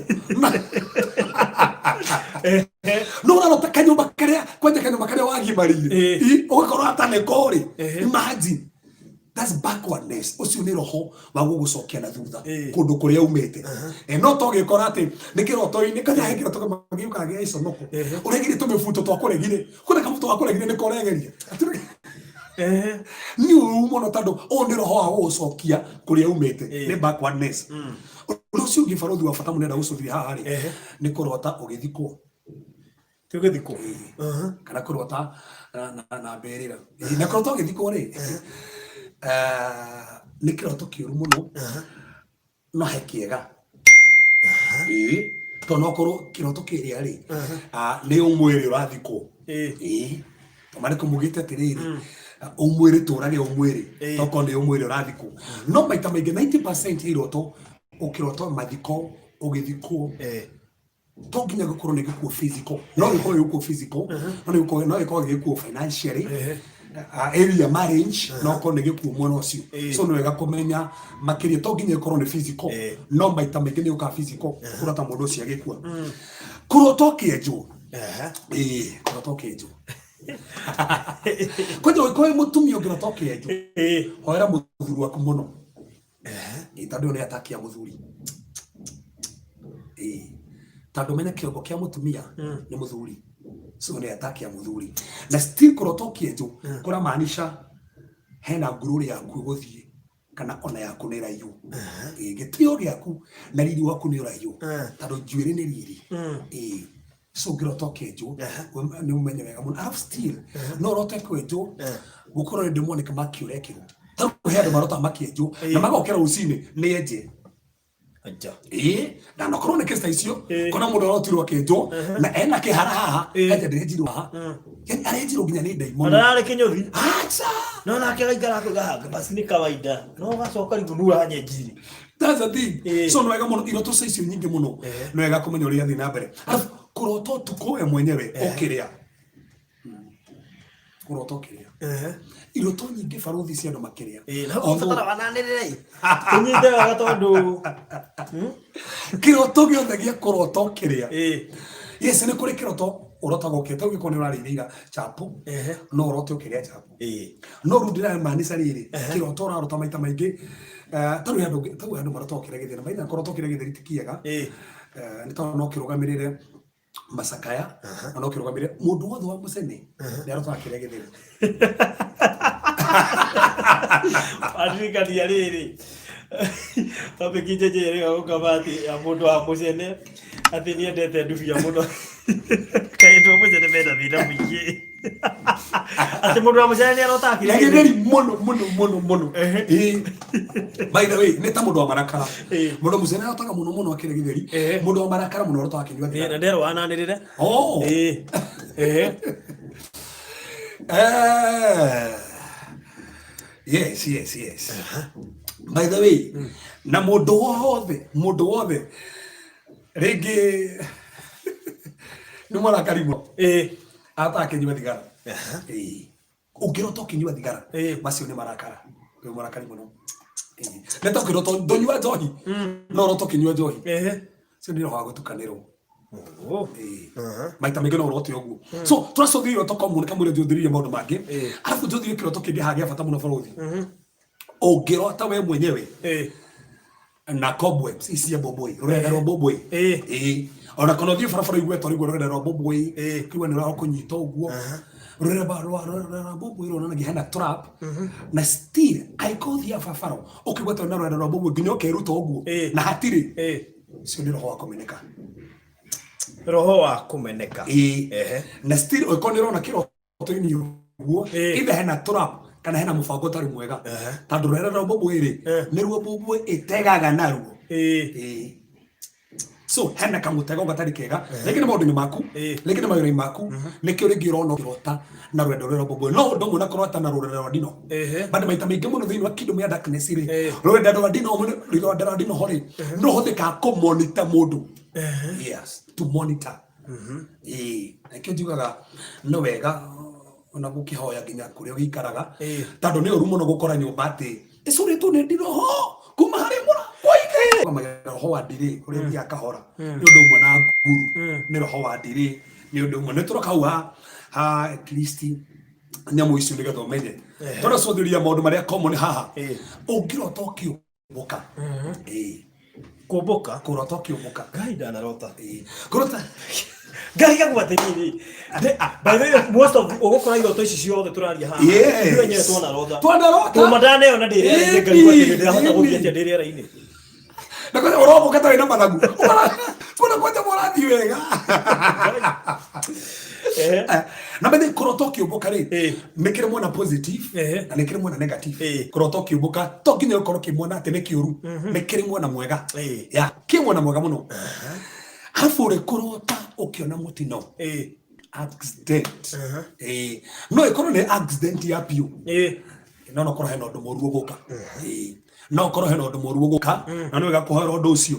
Speaker 1: no ũrarota kanyũmba karĩa kwanja kanyũmba karĩa wagimarire, ũgakorwo atanĩko rĩ. Imagine, that's backwardness. Ũcio nĩ roho wa gũgũcokia na thutha kũndũ kũrĩa umĩte. No togĩkora atĩ nĩ kĩroto-inĩ, kana he kĩroto kĩmwe gĩũkaga gĩa iconoko, ũregire tũmĩbuto twakũregire, kwĩna kabuto gakũregire nĩko ũregeria nĩ ũru mũno, tondũ ũyũ nĩ roho wa gũgũcokia kũrĩa umĩte, nĩ backwardness. Ũndũ ũcio ũngĩ, barũthi, wa bata mũno enda gũcũthia haha rĩ, nĩ kũrota ũgĩthikwo.
Speaker 2: Tũgĩthikwo.
Speaker 1: Kana kũrota na mbĩrĩra. Na kũrota ũgĩthikwo rĩ, nĩ kĩroto kĩũru mũno, no he kĩega. Tondũ no korwo kĩroto kĩrĩa rĩ, nĩ ũmwĩrĩ ũrathikwo. Tondũ nĩ kũmugĩte atĩrĩrĩ, ũmwĩrĩ tũrage ũmwĩrĩ, tokorwo nĩ ũmwĩrĩ ũrathikwo. No maita maingĩ 90% ya iroto ũkĩrota mathiko ũgĩthikwo, to nginya gũkorwo nĩ gĩkuũ physical, no gĩkorwo gĩkuũ physical, no nĩ gĩkorwo no gĩkorwo gĩkuũ financially, area marriage, no korwo nĩ gĩkuũ mwena ũcio. So nĩ wega kũmenya makĩria, to nginya ĩkorwo nĩ physical, no maita maingĩ nĩ yũkaga physical, kũrota mũndũ ũcio agĩkua. Kũrota ũkĩenjwo. Kũrota ũkĩenjwo kwanja, ũngĩkorwo wĩ mũtumia ũngĩrota ũkĩenjwo, hoera mũthuri waku mũno. Tondũ ĩyo nĩ ataki ya mũthuri. Ĩĩ. Tondũ menya kĩongo kĩa mũtumia nĩ mũthuri, so nĩ attack ya mũthuri. Na still kũrota ũkĩenjwo kũramaanisha hena ngurũrĩ yaku ĩgũthiĩ kana ona yaku nĩ ĩraiywo. Ĩĩ, gĩtĩo gĩaku na riri waku nĩ ũraiywo, tondũ njuĩrĩ nĩ riri. Ĩĩ. So ũngĩrota ũkĩenjwo nĩ ũmenye wega mũno. Arabu still no ũrote kwenjwo gũkorwo nĩ demonic maki ũrekĩrwo. Tarĩu he andũ marotaga makĩenjwo na magokĩra rũcinĩ nĩ enje.
Speaker 2: Aja.
Speaker 1: Ĩĩ, na nokorwo nĩ kĩsta icio. Kona mũndũ arotirwo akĩenjwo na ena kĩhara haha, enja ndĩrenjirwo haha. Yani arenjirwo nginya nĩ ndaimono.
Speaker 2: Ona ararĩ kĩnyũthi.
Speaker 1: Acha.
Speaker 2: No nake agaikara akauga "Ah, basi nĩ kawaida." No ũgacoka rĩu nũ ũranyenjire.
Speaker 1: That's the thing. So nĩ wega mũno iroto cia icio nyingĩ mũno. Nĩ wega kũmenya ũrĩa irathiĩ na mbere. Arabu kũrota ũtukũ we mwenyewe ũkĩrĩa. Kũrota ũkĩrĩa. Iroto nyingĩ barũthi cia andũ makĩrĩa.
Speaker 2: Ĩĩ, na ũbatara wananĩrĩre. Tũnyite wega tondũ
Speaker 1: Kĩroto gĩothe gĩa kũrota ũkĩrĩa. Yes, nĩ kũrĩ kĩroto ũrotaga ũkĩrĩa. Ta ũngĩkorwo nĩ ũrarĩire chapo, no ũrote ũkĩrĩa chapo. No rĩu ndĩramaanisha rĩrĩ, kĩroto ũrarota maita maingĩ, ta rĩu andũ, ta rĩu andũ marotaga ũkĩrĩa gĩtheri. Maitha kũrota ũkĩrĩa gĩtheri ti kĩega. Nĩ tondũ no kĩrũgamĩrĩre macakaya, na no kĩrũgamĩrĩre mũndũ wothe wa mũcene nĩ arotaga kĩrĩa gĩtheri.
Speaker 2: Wandirikania rĩrĩ, topic njenje ĩrĩga gũkama atĩ ya mũndũ wa mũcene atĩ nĩendete ndubia mũno. Kaĩ andũ a mũcene mena thĩna mũingĩ. Atĩ mũndũ wa mũcene nĩarotaga
Speaker 1: kĩrĩa gĩtheri mũno mũno mũno mũno. Ĩĩ. By the way, nĩ ta mũndũ wa marakara. Mũndũ mũcene arotaga mũno mũno akĩrĩa gĩtheri. Mũndũ wa marakara mũno arotaga akĩnyua thigara.
Speaker 2: Na nderwo ananĩrĩre.
Speaker 1: Oh. Yes. By the way, na mũndũ wothe, mũndũ wothe rĩngĩ nĩ mũrakari mũno arotaga akĩnyua thigara. Ĩĩ. Ũngĩrota ũkĩnyua thigara, macio nĩ marakara. Wĩ mũrakari mũno. Ĩĩ. Nĩ ta ũkĩrota ndũnyua njohi, no ũrote ũkĩnyua njohi. Ũcio nĩ roho wa gũtukanĩrwo. Ĩĩ. Maita maingĩ no ũrote ũguo. So tũracũthĩrĩria iroto common kamũira njũthĩrĩirie maũndũ mangĩ. Arabu njũthĩrĩrie kĩroto kĩngĩ haha gĩa bata mũno barũthi. Ũngĩrota we mwenyewe na cobwebs ici cia mbũmbũĩ, rũrenda rwa mbũmbũĩ. Ĩĩ. Ona kana ũthiĩ barabara ũigue ta ũraigua rũrenda rwa mbũmbũĩ, ũkaigua nĩ rũrakũnyita ũguo. Rũrenda rwa mbũmbũĩ ruonanagia hena trap, na still angĩkorwo ũthiaga barabara ũkaigua ta wĩna rũrenda rwa mbũmbũĩ nginya ũkeruta ũguo na hatirĩ, ũcio nĩ roho wa kũmeneka.
Speaker 2: Roho wa kũmeneka.
Speaker 1: Ĩĩ. Na still ũngĩkorwo nĩ ũrona kĩroto-inĩ ũguo, either hena trap kana hena mũbango ũtarĩ mwega. Tondũ rũrenda rwa mbũmbũĩ rĩ, nĩruo mbũmbũĩ ĩtegaga naruo. Ĩĩ. So hena kamũtego gatarĩ kega, rĩngĩ nĩ maũndũ-inĩ maku, rĩngĩ nĩ mawĩra-inĩ maku, nĩkĩo rĩngĩ ũrona ũkĩrota na rũrenda rũrĩa rwa mbũmbũĩ. No ũndũ ũmwe na kũrota na rũrenda rwa ndino. But maita maingĩ mũno thĩinĩ wa kingdom ya darkness rĩ, rũrenda rwa ndino, rũrenda rwa ndino ho rĩ, nĩ rũhũthĩkaga kũ-monitor mũndũ. Yes, to monitor. Ĩĩ, nĩkĩo njugaga nĩ wega ona gũkĩhoya nginya kũrĩa ũgĩikaraga, tondũ nĩ ũru mũno gũkora nyũmba atĩ ĩcũrĩtwo nĩ ndiroho kuma harĩ mũra roho wa ndirĩ ũrĩa ũthiaga kahora nĩ ũndũ ũmwe na nguru, nĩ roho wa ndirĩ nĩ ũndũ ũmwe. Nĩ tũroka hau ha at least nyamũ icio nĩgetha ũmenye. Tũracũthĩrĩria maũndũ marĩa common haha. Ũngĩrota ũkĩũmbũka. Ĩĩ.
Speaker 2: Kũmbũka?
Speaker 1: Kũrota ũkĩũmbũka.
Speaker 2: Ngai ndanarota.
Speaker 1: Ĩĩ. Kũrota.
Speaker 2: Ngai gagwa atĩrĩrĩ. By the way, most of ũgũkora iroto ici ciothe tũraria haha.
Speaker 1: Yes.
Speaker 2: Ithuĩ enyewe twanarota.
Speaker 1: Twanarota.
Speaker 2: Tuma ndaneyona ndĩ rĩera-inĩ, ngarigwo atĩrĩrĩ, ndĩrahota gũthiĩ atĩa ndĩ rĩera-inĩ.
Speaker 1: Na kwanja ũrombũka ta wĩna mathagu. Kuona kwanja mũrathiĩ wega. Na mbere kũrota ũkĩũmbũka rĩ, nĩ kĩrĩ mwena positive na nĩ kĩrĩ mwena negative. Kũrota ũkĩũmbũka to nginya ũkorwo ũkĩmuona atĩ nĩ kĩũru, nĩ kĩrĩ mwena mwega. Ya, kĩ mwena mwega mũno. Arabu rĩ, kũrota ũkĩona mũtino, accident. No ĩkorwo nĩ accident ya biũ. No no korwo hena ũndũ mũru ũgũka. No korwo hena ũndũ mũru ũgũka, na nĩ wega kũhoera ũndũ ũcio.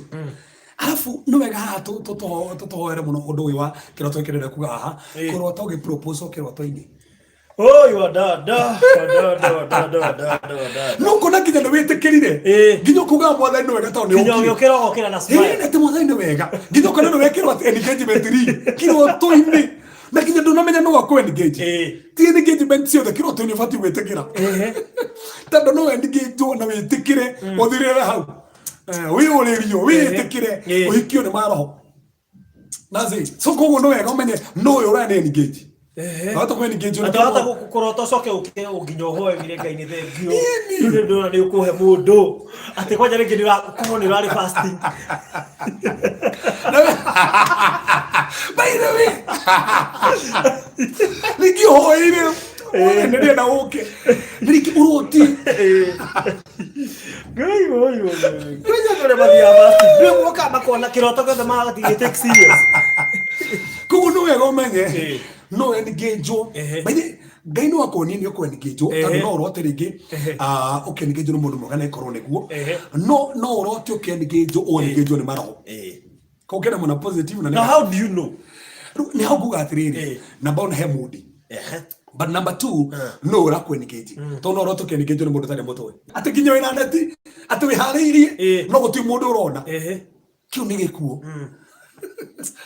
Speaker 1: Arabu nĩ wega haha tũtũhoere mũno ũndũ ũyũ wa kĩroto gĩkĩ ndĩrenda kuga haha, kũrota ũgĩ propose kĩroto-inĩ.
Speaker 2: Oi, wadada, wadada, wadada, wadada, wadada.
Speaker 1: No kuona nginya nĩ wĩtĩkĩrire. Nginya ũkugaga mwathani nĩ wega tondũ nĩ
Speaker 2: Nginya
Speaker 1: ũkire.
Speaker 2: ũgĩũkĩra ũgokĩra na smile.
Speaker 1: Ĩĩ, atĩ mwathani nĩ wega. Nginya ũkona nĩ wekĩrwo atĩ engagement ring kĩroto-inĩ. Na nginya ndũnamenya nũ akũ engage. Ti engagement ciothe kĩroto-inĩ ũbatiĩ gwĩtĩkĩra. Tondũ no engage na wĩtĩkĩre ũthirĩre hau. Wĩyũrĩrio wĩĩtĩkĩre ũhiki ũyũ nĩ ma roho. That's it. So koguo nĩ wega ũmenye no ũyũ ũrĩa nĩ engage. Wahota kũ engage
Speaker 2: Atĩ wahota kũrota ũcoke ũke nginya ũhoe wire Ngai nĩ thengiũ. Rĩu nĩ ndona nĩ ũkũhe mũndũ. Atĩ kwanja rĩngĩ nĩ ũrakorwo nĩ ũrarĩ fasting.
Speaker 1: By the way, rĩngĩ ũhoeire nĩ ndĩrenda ũke rĩngĩ ũroti.
Speaker 2: Ngai oi oi. Nĩ andũ arĩa mathiaga fasting. Rĩu moka makona kĩroto gĩothe magatigĩ take serious.
Speaker 1: Koguo nĩ wega ũmenye no engage. By the Ngai no akuonie nĩ ũkũ-engage tondũ no ũrote rĩngĩ ũkĩ-engage nĩ mũndũ mwega na ĩkorwo nĩguo no no ũrote ũkĩ-engage ũ-engage nĩ maroho. Koguo kena mwena positive na
Speaker 2: Now how do you know?
Speaker 1: Rĩu nĩ hau nguga atĩrĩrĩ, number one he mood. But number two, no ũrakũ-engage tondũ no ũrote ũkĩ-engage nĩ mũndũ ũtarĩ mũtwe atĩ nginya wĩna neti atĩ wĩharĩirie no gũtirĩ mũndũ ũrona. Kĩu nĩ gĩkuũ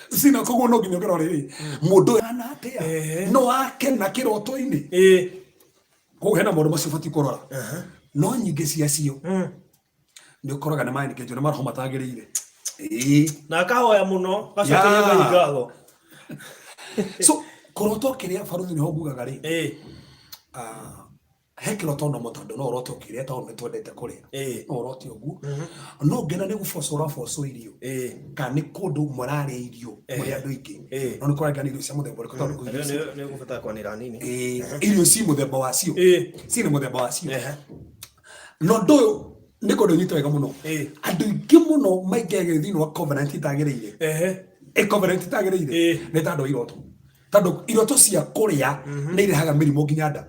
Speaker 1: sina. Koguo no nginya ũkĩrora rĩrĩ mũndũ ũyũ ahana atĩa, no akena kĩroto-inĩ. Koguo hena maũndũ macio ũbatiĩ kũrora, no nyingĩ ciacio nĩ ũkoraga nĩ maengage nĩ maroho matagĩrĩire.
Speaker 2: Na akahoya mũno gacokeria Ngai ngatho.
Speaker 1: So kũrota ũkĩrĩa, baruthi, nĩho ngugaga rĩ, he kĩroto nomo tondũ no ũrote ũkĩrĩa tondũ nĩ twendete kũrĩa. No ũrote ũguo no ngena nĩ gũboco ũraboco irio kana nĩ kũndũ mũrarĩa irio mũrĩ andũ aingĩ, no nĩ kũrangana irio cia mũthemba ũrĩkũ tondũ
Speaker 2: irio Nĩ ũgũbatara kwanĩra nini.
Speaker 1: Irio ci mũthemba wacio, ciĩ mũthemba wacio. Na ũndũ ũyũ nĩ kũndũ nyite wega mũno. Andũ aingĩ mũno maingĩraga thĩinĩ wa covenant itagĩrĩire. Ĩ covenant itagĩrĩire nĩ tondũ wa iroto, tondũ iroto cia kũrĩa nĩ irehaga mĩrimũ nginya nda.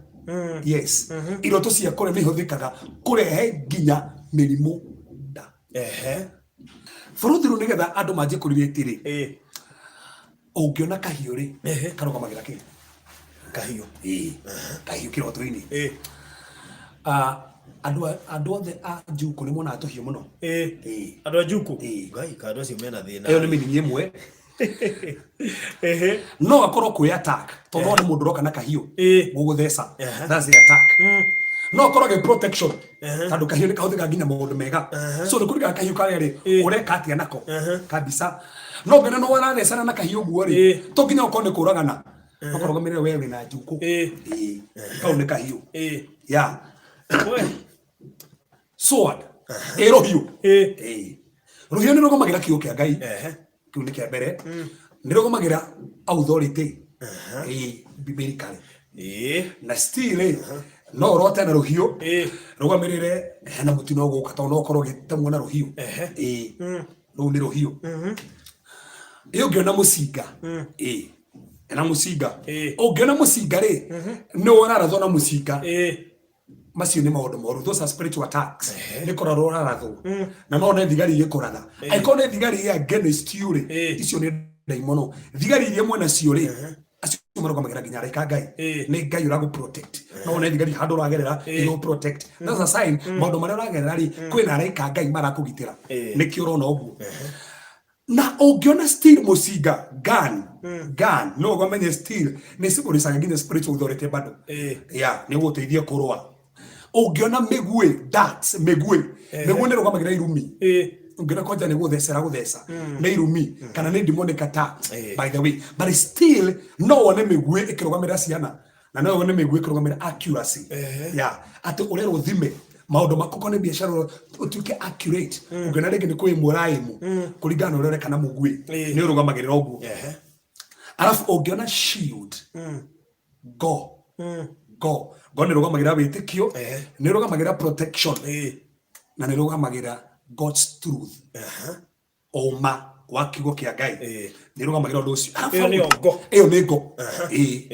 Speaker 1: Yes, iroto cia kũrĩa nĩ ihũthĩkaga kũrehe nginya mĩrimũ nda. Bũrũthi rĩu nĩgetha andũ manjie kũrirĩti rĩ, ũngĩona kahiũ rĩ, karũgamagĩra kĩ?
Speaker 2: Kahiũ.
Speaker 1: Ĩĩ, kahiũ kĩroto-inĩ. Andũ othe a Njukũ nĩ monaga tũhiũ mũno.
Speaker 2: Andũ a Njukũ. Ngai, ka andũ acio mena thĩna.
Speaker 1: Ĩyo nĩ mĩnini ĩmwe. No akorwo kwĩ attack tondũ no nĩ mũndũ ũroka na kahiũ gũgũtheca. That's the attack. No akorwo gĩ protection tondũ kahiũ nĩ kahũthĩkaga nginya maũndũ mega, so nĩ kũringana kahiũ karĩa rĩ ũreka atĩa nako kabisa. No ngene no warathecana na kahiũ ũguo rĩ, to nginya ũkorwo nĩ kũragana, ũkarũgamĩrĩra we wĩna Njukũ. Ĩĩ, kau nĩ kahiũ. Ya sword, ĩ rũhiũ. Ĩĩ, rũhiũ nĩ rũgũmagĩra kiugo kĩa Ngai. Kĩu nĩ kĩa mbere, nĩ rũgũmagĩra authority, ĩĩ, biblically. Na still rĩ, no ũrote na rũhiũ rũgamĩrĩre hena mũtino ũgũka tondũ no ũkorwo ũgĩtemwo na rũhiũ. Ĩĩ, rũu nĩ rũhiũ. Ĩ ũngĩona mũcinga, ĩĩ, ena mũcinga. Ũngĩona mũcinga rĩ, nĩ ũrarathwo na mũcinga. Macio nĩ maũndũ moru, those are spiritual attacks. Nĩ kũrarwo ũrarathwo na no nĩ thigari igĩkũratha. Angĩkorwo nĩ thigari ĩ against you rĩ, icio nĩ ndaimono. Thigari iria mwena cio rĩ, acio marũgamagĩra nginya araika a Ngai. Nĩ Ngai ũragũ protect. No nĩ thigari handũ ũragerera igũ protect, that's a sign maũndũ marĩa ũragerera rĩ, kwĩna araika a Ngai marakũgitĩra. Nĩkĩo ũrona ũguo. Na ũngĩona still mũcinga, gun, gun, no ũmenye still nĩ symbolizaga nginya spiritual authority bado. Ya nĩ ũgũteithia kũrũa. Ũngĩona mĩguĩ, darts, mĩguĩ, mĩguĩ nĩ rũgamagĩra irumi. Ũngĩona kwanja nĩ gũthecera gũtheca nĩ irumi kana nĩ demonic attacks. By the way, but still no wone mĩguĩ ĩkĩrũgamĩrĩra ciana na no wone mĩguĩ ĩkĩrũgamĩrĩra accuracy, ya atĩ ũrerwo ũthime maũndũ maku kone biacara ũtuĩke accurate. Ũngĩona rĩngĩ nĩ kwĩ ũraĩmu kũringana na ũrĩa ũreka na mũguĩ, nĩ ũrũgamagĩrĩra ũguo. Arabu ũngĩona shield, go go go, nĩ rũgamagĩrĩra wĩtĩkio, nĩ rũgamagĩrĩra protection na nĩ rũgamagĩrĩra God's truth, ũma wa kiugo kĩa Ngai. Nĩ rũgamagĩrĩra ũndũ ũcio. Arabu
Speaker 2: Ĩyo nĩyo ngo.
Speaker 1: Ĩyo nĩ ngo. Ĩĩ,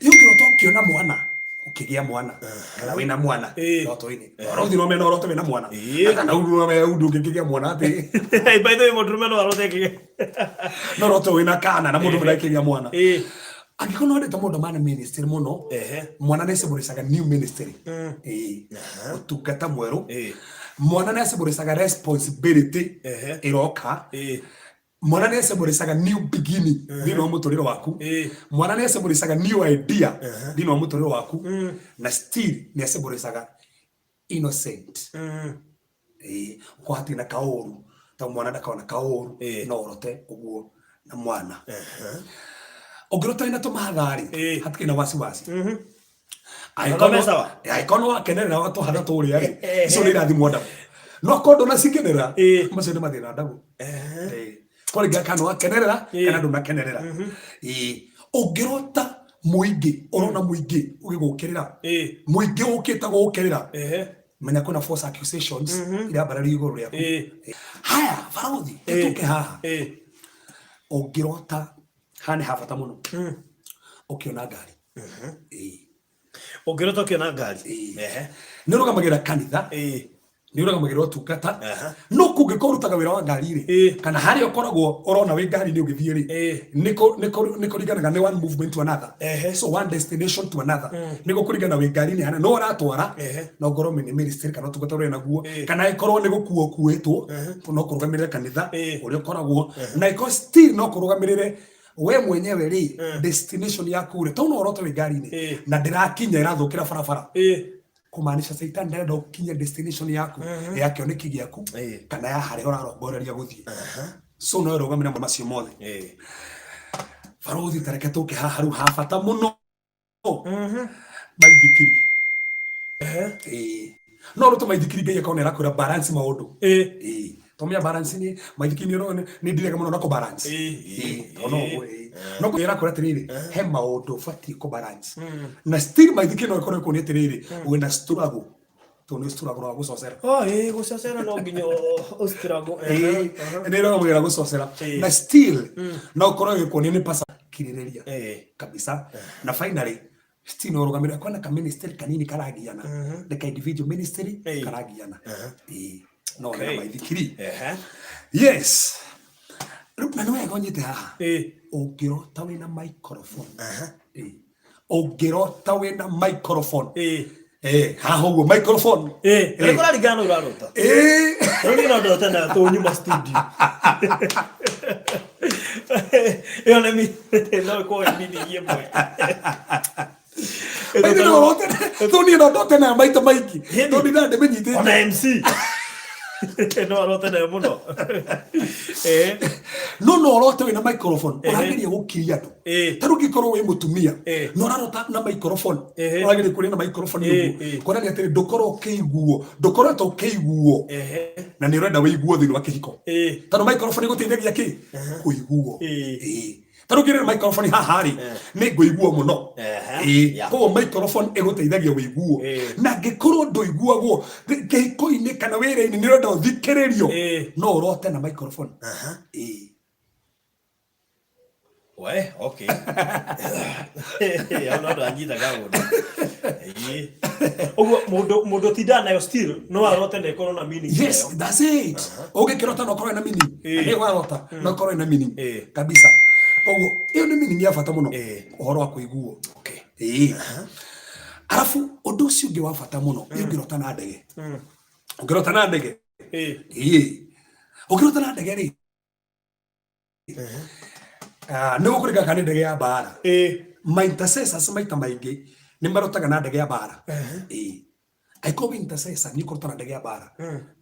Speaker 1: ĩyo ũngĩrota ũkĩona mwana, ũkĩgĩa mwana kana wĩna mwana ndoto-inĩ, ũrothi no mena ũrote wĩna mwana kana ũndũ ũngĩkĩgĩa mwana atĩ.
Speaker 2: By the way, mũndũrũme no arote kĩgĩa.
Speaker 1: No ũrote wĩna kana na mũndũ mũrakĩgĩa mwana. Angĩkorwo nĩ wendete maũndũ ma ministry mũno, mwana nĩ symbolizaga new ministry. Ĩĩ, ũtungata mwerũ. Mwana nĩ symbolizaga responsibility ĩroka. Mwana nĩ symbolizaga new beginning thĩinĩ wa mũtũrĩre waku. Mwana nĩ symbolizaga new idea thĩinĩ wa mũtũrĩre waku. Na still nĩ symbolizaga innocent. Ĩĩ, ũkorwo hatirĩ na kaũru ta mwana ndakona kaũru, no ũrote ũguo na mwana. Ũngĩrota wĩna tũmahatha-rĩ, hatikĩrĩ na wasiwasi.
Speaker 2: Thome sawa.
Speaker 1: Angĩkorwo nĩ wakenerera tũhatha tũrĩa rĩ, icio nĩ irathimwo ndabu. No akorwo ndũnacikenera, macio nĩ mathĩna ndabu. Kũringana kana nĩwakenerera kana ndũnakenerera. Ũngĩrota mũingĩ, ũrona mũingĩ ũgĩgũkĩrĩra, mũingĩ ũkĩte gũgũkĩrĩra, menya kwĩna false accusations irambarario igũrũ rĩaku. Haya barothi, tũke haha. Ũngĩrota haha nĩ ha bata mũno, ũkĩona ngari.
Speaker 2: Ũngĩrota ũkĩona ngari.
Speaker 1: Nĩ ũrũgamagĩrĩra kanitha, nĩ ũrũgamagĩrĩra ũtungata, no kũngĩkorwo ũrutaga wĩra wa ngari rĩ, kana harĩa ũkoragwo ũrona wĩ ngari-inĩ ũgĩthiĩ rĩ, nĩ kũringanaga nĩ one movement to another, so one destination to another, nĩ gũkũringana wĩ ngari-inĩ hana no ũratwara, no ngorwo nĩ ministry kana ũtungata ũrĩa naguo, kana ĩkorwo nĩ gũkuo ũkuĩtwo, no kũrũgamĩrĩra kanitha ũrĩa ũkoragwo na ĩkorwo still no kũrũgamĩrĩre we mwenyewe rĩ, destination yaku rĩ, tondũ no ũrote wĩ ngari-inĩ na ndĩrakinya, ĩrathũkĩra barabara, kumaanisha Satan ndarenda ũkinye destination yaku ya kĩoneki gĩaku kana ya harĩa ũrarongoreria gũthiĩ. So no ĩrũgamĩre maũndũ macio mothe. Barothi, tareke tũke haha rĩu ha bata mũno, maithikiri. No rũte maithikiri, Ngai akorwo nĩ arakwĩra balance maũndũ. Tũmia balance nĩ maithikiri, nĩ nĩ ndirega mũno na kũ balance. Tondũ no ũguo, no ĩrakwĩra atĩrĩrĩ, he maũndũ ũbatiĩ kũ balance, na still maithikiri no ĩkorwo ĩkuonia atĩrĩrĩ, wĩna struggle, tondũ nĩ struggle wa gũcocera.
Speaker 2: Oh, gũcocera no nginya ũ struggle.
Speaker 1: Nĩ ĩrũgamagĩrĩra gũcocera, na still no ũkorwo ĩgĩkuonia nĩ pasa kirĩrĩria kabisa. Na finally still no ũrũgamĩrĩra kwĩna ka ministry kanini karagiana, nĩ ka individual ministry karagiana. No na maithikiri. Yes, rĩu na nĩ wega ũnyite haha. Ũngĩrota wĩna microphone, ũngĩrota wĩna microphone, haha ũguo microphone.
Speaker 2: Nĩ kũraringana na ũrarota. Rĩu niĩ no ndote nayo tũnyuma studio. Ĩyo nĩ no ĩkorwo ĩ meaning ĩmwe.
Speaker 1: Maithe no ũrote, tondũ niĩ no ndote nayo maita maingĩ, tondũ ndindaga ndĩmĩnyitĩte.
Speaker 2: Ona MC no arote nayo mũno.
Speaker 1: No ũrote wĩna microphone, ũrageria gũkiria andũ. Ta rĩu ũngĩkorwo wĩ mũtumia na ũrarota na microphone, ũrageria kũrĩa na microphone ũguo, kuonania atĩrĩ, ndũkorwo ũkĩiguo, ndũkoretwo ũkĩiguo, na nĩ ũrenda wĩiguo thĩinĩ wa kĩhiko, tondũ microphone ĩgũteithagia kĩ kũiguo. Ta rĩu ngĩrĩ microphone haha rĩ, nĩ ngũiguo mũno. Koguo microphone ĩgũteithagia wĩiguo, na angĩkorwo ndũiguagwo kĩhiko-inĩ kana wĩra-inĩ, nĩ ũrenda ũthikĩrĩrio, no ũrote na microphone.
Speaker 2: We, okay. Hau no ndanyita kaũndũ. Ũguo mũndũ ũtindaga nayo still no arote na ĩkorwo na meaning.
Speaker 1: Yes, that's it. Ũngĩkĩrota no ũkorwo na meaning. Nĩ warota no ũkorwo na meaning. Kabisa. Koguo ĩyo nĩ meaning ya bata mũno, ũhoro wa kũiguo. Arabu ũndũ ũcio ũngĩ wa bata mũno nĩ ũngĩrota na ndege. Ũngĩrota na ndege. Ũngĩrota na ndege rĩ, nĩ gũkũrĩka kana nĩ ndege ya mbara. Ma intercessors maita maingĩ nĩ marotaga na ndege ya mbara. Angĩkorwo wĩ intercessor, nĩ ũkũrota na ndege ya mbara,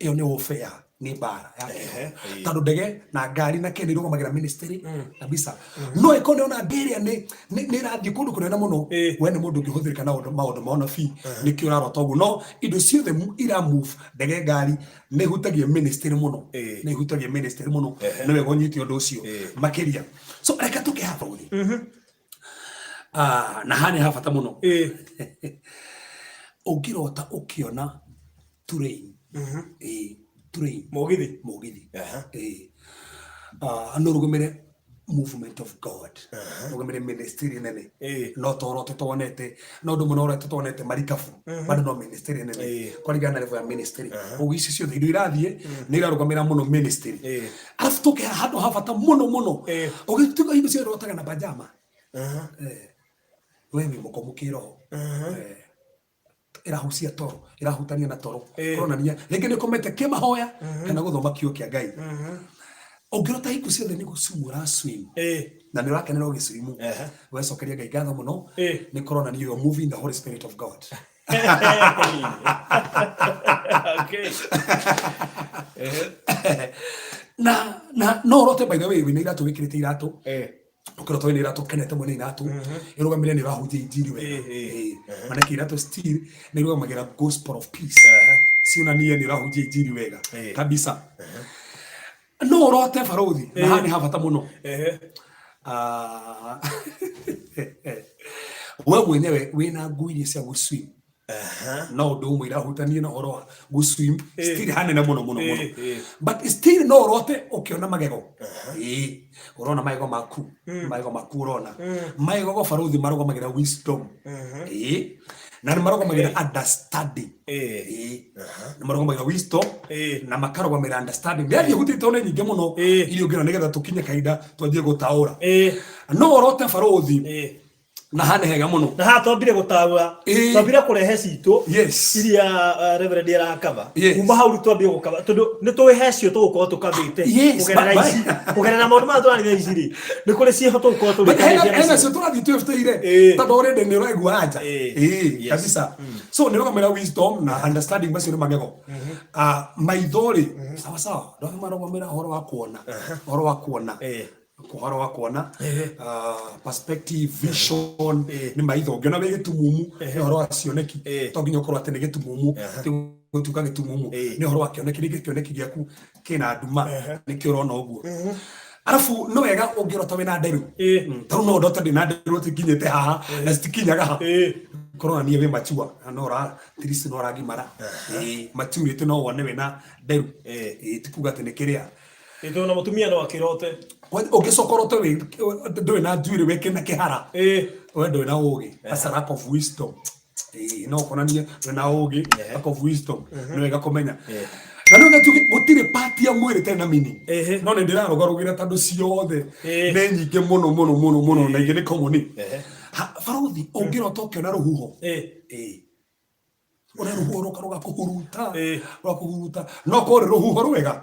Speaker 1: ĩyo nĩ warfare, nĩ mbara ya kĩroho, tondũ ndege na ngari na kĩ nĩ irũgamagĩra ministry kabisa. No ĩkorwo nĩ ona ndege ĩrĩa nĩ ĩrathiĩ kũndũ kũnene mũno, we nĩ mũndũ ũngĩhũthĩrĩka na maũndũ ma ũnabii, nĩkĩo ũrarota ũguo. No indo ciothe ira move, ndege, ngari, nĩ ihutagia ministry mũno. Nĩ ihutagia ministry mũno. Nĩ wega ũnyite ũndũ ũcio makĩria. So reke tũke haha ũthi. Ah, na haha nĩ ha bata mũno. Ũngĩrota ũkĩona train, train.
Speaker 2: Mũgithi.
Speaker 1: Mũgithi. Ah, no ũrũgamĩre movement of God, ũrũgamĩre ministry nene. No toro tũtonete no ũndũ mũno ũrĩa tũtonete marikabu, bado no ministry nene, kũringana na level ya ministry. Ũguo ici ciothe indo irathiĩ nĩ irarũgamĩra mũno ministry. Arabu tũke haha handũ ha bata mũno mũno. Ũgĩtuĩka hingo ciothe ũrotaga na pajama, we wĩ mũkomu kĩroho. Ĩrahucia toro, ĩrahutania na toro, kũronania rĩngĩ nĩ ũkomete kĩmahoya kana gũthoma kiugo kĩa Ngai. Ũngĩrota hingo ciothe nĩ gũswim ũraswim na nĩ ũrakenera ũgĩswimu, wecokeria Ngai ngatho mũno, nĩ kũronania you are moving the Holy Spirit of God.
Speaker 2: Okay.
Speaker 1: Na na no ũrote, by the way, wĩna iratũ, wĩkĩrĩte iratũ, ũkĩrota wĩna iratũ, kenete mwene iratũ, ĩrũgamĩrĩre nĩ ũrahunjia injiri wega. Manake iratũ still nĩ irũgamagĩra gospel of peace, cionanie nĩ ũrahunjia injiri wega kabisa. No ũrote, barothi, na haha nĩ ha bata mũno. Ah, we mwenyewe wĩna nguo iria cia gũswim, no ũndũ ũmwe irahutania na ũhoro wa gũswim, still hanene mũno mũno mũno. But still no ũrote ũkĩona magego. Ĩĩ, ũrona magego maku, magego maku ũrona magego go, barothi, marũgamagĩra wisdom. Ĩĩ, na nĩ marũgamagĩra understanding. Ĩĩ, nĩ marũgamagĩra wisdom na makarũgamĩra understanding. Ndĩrathiĩ hutĩte nĩ nyingĩ mũno iria ũngĩona nĩgetha tũkinye kahinda twanjie gũtaũra. No ũrote, barothi, na haha nĩ hega mũno.
Speaker 2: Na haha twambire gũtaũra, twambire kũrehe citũ iria Reverend arakaba. Kuma hau rĩu twambie gũkaba, tondũ nĩ tũĩ he cio tũgũkorwo tũkabĩte kũgerera ici, kũgerera maũndũ maya tũrarĩria ici rĩ, nĩ kũrĩ ciĩho tũgũkorwo
Speaker 1: But hena tũrĩkanĩtie hena nacio. Cio tũrathiĩ twĩbutĩire, tondũ already nĩ ũraigua anja. Ĩĩ, kabisa. So nĩ rũgamĩra wisdom na understanding, macio nĩ magego. Ah, maitho rĩ, sawa sawa, ndona marũgamĩra ũhoro wa kuona, ũhoro wa kuona, ũhoro wa kuona, perspective, vision, nĩ maitho. Ũngĩona wĩ gĩtumumu, nĩ ũhoro wa cioneki. To nginya ũkorwo atĩ nĩ gĩtumumu, ti gũtuĩka gĩtumumu, nĩ ũhoro wa kĩoneki. Rĩngĩ kĩoneki gĩaku kĩna nduma, nĩkĩo ũrona ũguo. Arabu nĩ wega ũngĩrota wĩna nderu. Ta rĩu no ndote ndĩna nderu atĩ nginyĩte haha na citikinyaga ha, kũronania wĩ mature na no ũra at least no ũragimara. Maturity, no wone wĩna nderu. Ti kuga atĩ nĩ kĩrĩa.
Speaker 2: Ĩ, tondũ na mũtumia no akĩrote.
Speaker 1: Ũngĩcoka ũrote ndũrĩ na njuĩrĩ, wĩ kĩna kĩhara, we ndũrĩ na ũgĩ. That's a lack of wisdom. No konanie ndũrĩ na ũgĩ, lack of wisdom. Nĩ wega kũmenya na nĩ wega tuge gũtirĩ part ya mwĩrĩ ĩtarĩ na meaning. No nĩ ndĩrarũgarũgĩra tondũ ciothe nĩ nyingĩ mũno mũno mũno mũno, na ingĩ nĩ common. Barothi, ũngĩrota ũkĩona rũhuho, ũrĩa rũhuho rũka rũgakũhuruta, rũgakũhuruta, no korwo rĩ rũhuho rwega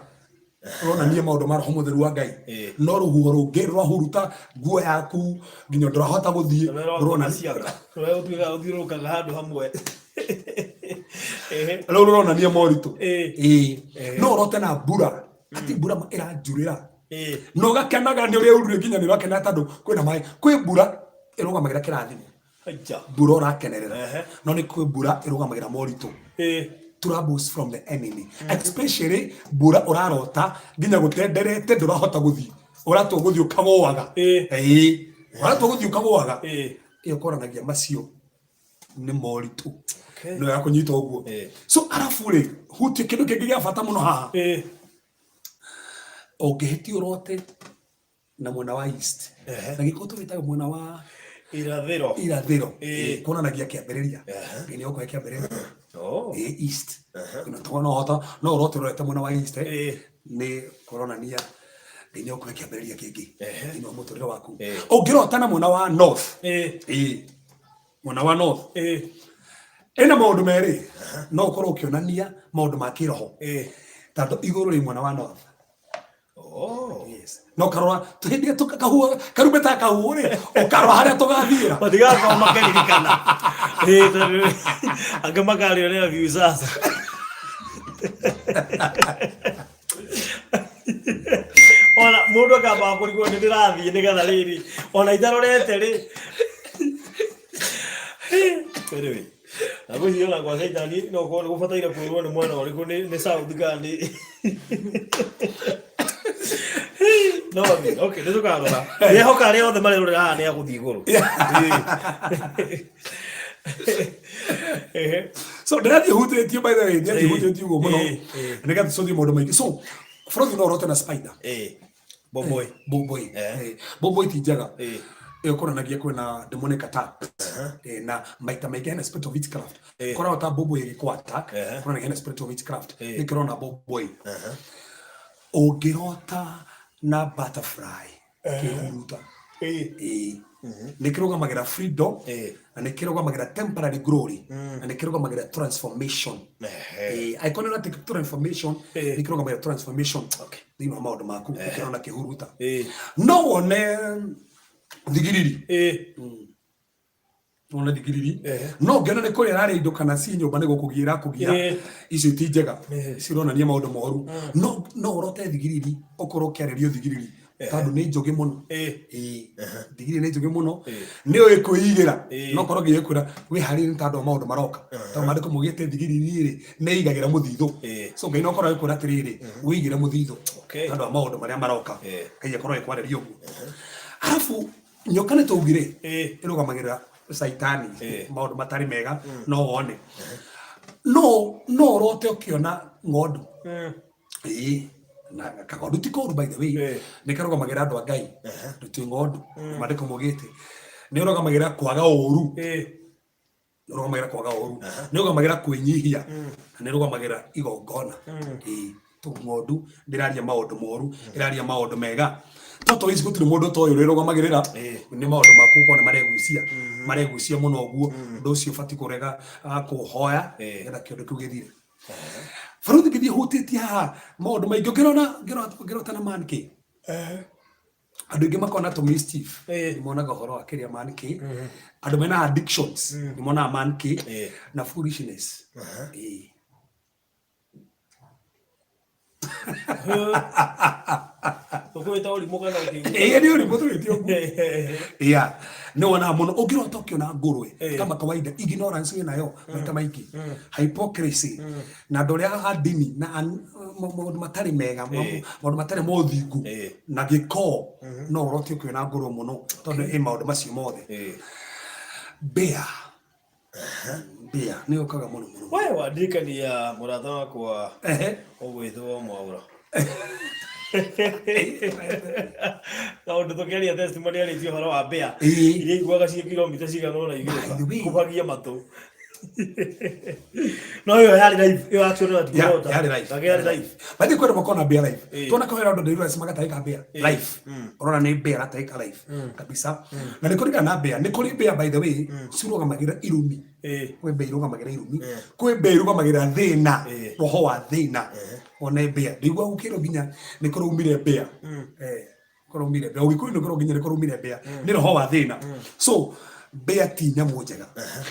Speaker 1: ronania maũndũ ma roho mũtheru wa Ngai. No rũhuho rũngĩ rwahuruta nguo yaku nginya ndũrahota gũthiĩ, rũronania
Speaker 2: Rũrĩa ũtuĩkaga ũthiũrũrũkaga handũ hamwe.
Speaker 1: Rũu rũronania moritũ. No ũrote na mbura, atĩ mbura ĩranjurĩra, na ũgakenaga nĩ ũrĩa urire, nginya nĩ ũrakena tondũ kwĩna maĩ. Kwĩ mbura ĩrũgamagĩra kĩrathimo, mbura ũrakenerera, no nĩ kwĩ mbura ĩrũgamagĩra moritũ, troubles from the enemy, especially mbura ũrarota nginya gũtenderete, ndũrahota gũthiĩ, ũratua gũthiĩ ũkagũaga. Ĩĩ, ũratua gũthiĩ ũkagũaga. Ĩyo kũranagia macio nĩ moritũ. Nĩ wega kũnyita ũguo. So arabu rĩ, hutie kĩndũ kĩngĩ gĩa bata mũno haha. Ũngĩhĩtia ũrote na mwena wa east, na gĩkũ tũgĩtaga mwena wa
Speaker 2: irathĩro.
Speaker 1: Irathĩro, kuonanagia kĩambĩrĩria. Ngai nĩ ũkũhe kĩambĩrĩria. East. No hota no ũrote ũrorete mwena wa east, nĩ kũronania Ngai nĩ ũkũhe kĩambĩrĩria kĩngĩ thĩinĩ wa mũtũrĩre waku. Ũngĩrota na mwena wa north, mwena wa north ĩna maũndũ merĩ. No ũkorwo ũkĩonania maũndũ ma kĩroho, tondũ igũrũ rĩ mwena wa north. Yes. No karora hĩndĩ ĩrĩa kahuo karumbeta kahuo rĩ, ũkarora harĩa tũgathiĩra.
Speaker 2: Matigakorwo makĩririkana. Tondũ angĩ makarĩonera view sasa. Ona mũndũ akamba kũrigwo nĩ ndĩrathiĩ nĩgetha rĩrĩ ona itarorete rĩ. Anyway, na ngwĩciria ona gwa Caitani no gũkorwo nĩ gũbataire kwĩrwo nĩ mwena ũrĩkũ, nĩ south kana nĩ no thiĩ. Okay, nĩ tũkarora. Ndĩrehoka arĩa othe marerorera haha nĩ agũthiĩ igũrũ.
Speaker 1: So ndĩrathiĩ hutĩtie, by the way, ndĩrathiĩ hutĩtie ũguo mũno nĩgetha tũcokie maũndũ maingĩ. So bũrũri, no ũrote na spider.
Speaker 2: Bomboi.
Speaker 1: Bomboi. Bomboi ti njega. Ĩyo kũronanagia kwĩna demonic attack. Na maita maingĩ hena spirit of witchcraft. Korwo ta bomboi ĩgĩkũ attack, kũronania hena spirit of witchcraft. Nĩkĩo ũrona bomboi. Ũngĩrota na butterfly kĩhuruta, nĩ kĩrũgamagĩra freedom, na nĩ kĩrũgamagĩra temporary glory, na nĩ kĩrũgamagĩra transformation. Angĩkorwo nĩ ũrate transformation, nĩ kĩrũgamagĩra transformation thĩinĩ wa maũndũ maku ũkĩrona kĩhuruta. No wone thigiriri. Nona thigiriri no ngĩona nĩ kũrĩa ararĩa indo kana ci nyũmba nĩ gũkũgia ĩrakũgia icio ti njega, cironania maũndũ moru. No no ũrote thigiriri, ũkorwo ũkĩarĩrio thigiriri tondũ nĩ njũgĩ mũno. Ĩĩ, thigiriri nĩ njũgĩ mũno, nĩ ũĩ kwĩigĩra. No korwo ngĩkwĩra wĩharĩrie nĩ tondũ wa maũndũ maroka, tondũ maandĩko maugĩte thigiriri rĩ nĩ ĩigagĩra mũthithũ. So Ngai no korwo agĩkwĩra atĩrĩrĩ, wĩigĩre mũthithũ tondũ wa maũndũ marĩa maroka. Ngai akorwo agĩkwarĩria ũguo. Arabu nyoka nĩ twaugire ĩrũgamagĩrĩra caitani, maũndũ matarĩ mega no wone. No no ũrote ũkĩona ng'ondu. Ĩĩ, na kagondu ti koru, by the way. Nĩ karũgamagĩrĩra andũ a Ngai, ndũ ng'ondu. Maandĩko maugĩte nĩ ũrũgamagĩrĩra kwaga ũru, nĩ ũrũgamagĩrĩra kwaga ũru, nĩ ũrũgamagĩrĩra kwĩnyihia, na nĩ ũrũgamagĩrĩra igongona. Ĩĩ, to ng'ondu ndĩraria maũndũ moru, ĩraria maũndũ mega. Toto ici gũtirĩ mũndũ ũtoĩ ũrĩa ĩrũgamagĩrĩra. Nĩ maũndũ maku ũkorwo nĩ maregucia, maregucia mũno ũguo. Ũndũ ũcio ũbatiĩ kũrega kũhoya nĩgetha kĩũndũ kĩu gĩthire. Baruthi, ngĩthiĩ hutĩtie haha maũndũ maingĩ, ũngĩrona ngĩrota na man kĩ, andũ aingĩ makona tũ mischief, nĩ monaga ũhoro wa kĩrĩa man kĩ, andũ mena addictions nĩ monaga man kĩ na foolishness. Ĩĩ.
Speaker 2: Ũkũwĩta ũrimũ kana ũkĩigua?
Speaker 1: Ĩĩ, nĩ ũrimũ tũgĩtie ũguo. Yeah, nĩ wonaga mũno ũngĩrota ũkĩona ngũrwe. Kama kawaida ignorance wĩ nayo maita maingĩ, hypocrisy na andũ arĩa a ndini na maũndũ matarĩ mega, maũndũ matarĩ ma ũthingu na gĩko. No ũrote ũkĩona ngũrwe mũno tondũ ĩ maũndũ macio mothe. Mbĩa, mbĩa nĩ yũkaga mũno mũno.
Speaker 2: We wandirikania mũrata wakwa ũgwĩtwo Mwaũra. Kaũndũ tũkĩaria testimony arĩtie ũhoro wa mbĩa iria iguaga ciĩ kilomita cigana ũna
Speaker 1: By the way.
Speaker 2: igĩũka kuhagia matũ. No ĩyo yarĩ live, ĩyo actually no
Speaker 1: Yeah,
Speaker 2: tikũrota.
Speaker 1: yarĩ live.
Speaker 2: Nake yarĩ live.
Speaker 1: Bathi kwenda makona mbĩa live. Tuona kawĩra andũ ndĩrura magatahĩka mbĩa live. Ũrona nĩ mbĩa aratahĩka live kabisa. Na nĩ kũringana na mbĩa, nĩ kũrĩ mbĩa, by the way, cirũgamagĩrĩra irumi. Kwĩ mbĩa irũgamagĩrĩra irumi, kwĩ mbĩa irũgamagĩrĩra thĩna, roho wa thĩna. One mbĩa, ndĩigua gũkĩrwo nginya nĩ kũraumire mbĩa. Kũraumire mbĩa. Ũgĩkũyũ nĩ kũraumire nginya nĩ kũraumire mbĩa. Nĩ roho wa thĩna. So mbĩa ti nyamũ njega.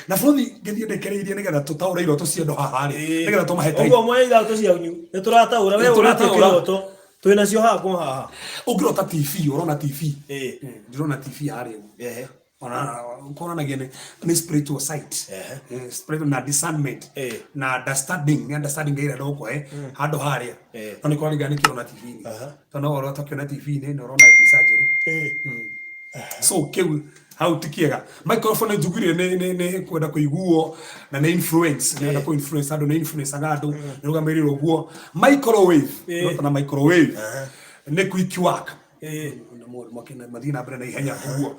Speaker 1: Na bũrũri ngĩthiĩ ndekereirie nĩgetha tũtaũre iroto cia andũ haha rĩ, nĩgetha tũmahe time.
Speaker 2: Ũguo moya iratũ cianyu nĩ tũrataũra we
Speaker 1: Nĩ
Speaker 2: ũrĩtie
Speaker 1: tũrataũra.
Speaker 2: kĩroto twĩ nacio haha kwa haha.
Speaker 1: Ũngĩrota TV, ũrona TV. Ndĩrona TV harĩa ũguo. Ona kuonanagia nĩ spiritual sight. Spiritual na discernment na understanding, nĩ understanding ĩrĩa ndũkũhe handũ harĩa. No nĩ kũraringana nĩ kĩrona TV-inĩ. Tondũ no ũrota ũkĩona TV-inĩ na ũrona mbica njũru. So kĩu hau ti kĩega. Microphone njugire nĩ kwenda kũiguo na nĩ influence, nĩ kwenda kũ influence andũ, nĩ influence aga andũ, nĩ rũgamĩrĩire ũguo. Microwave, na microwave nĩ quick work. Mathiĩ na mbere na ihenya ũguo.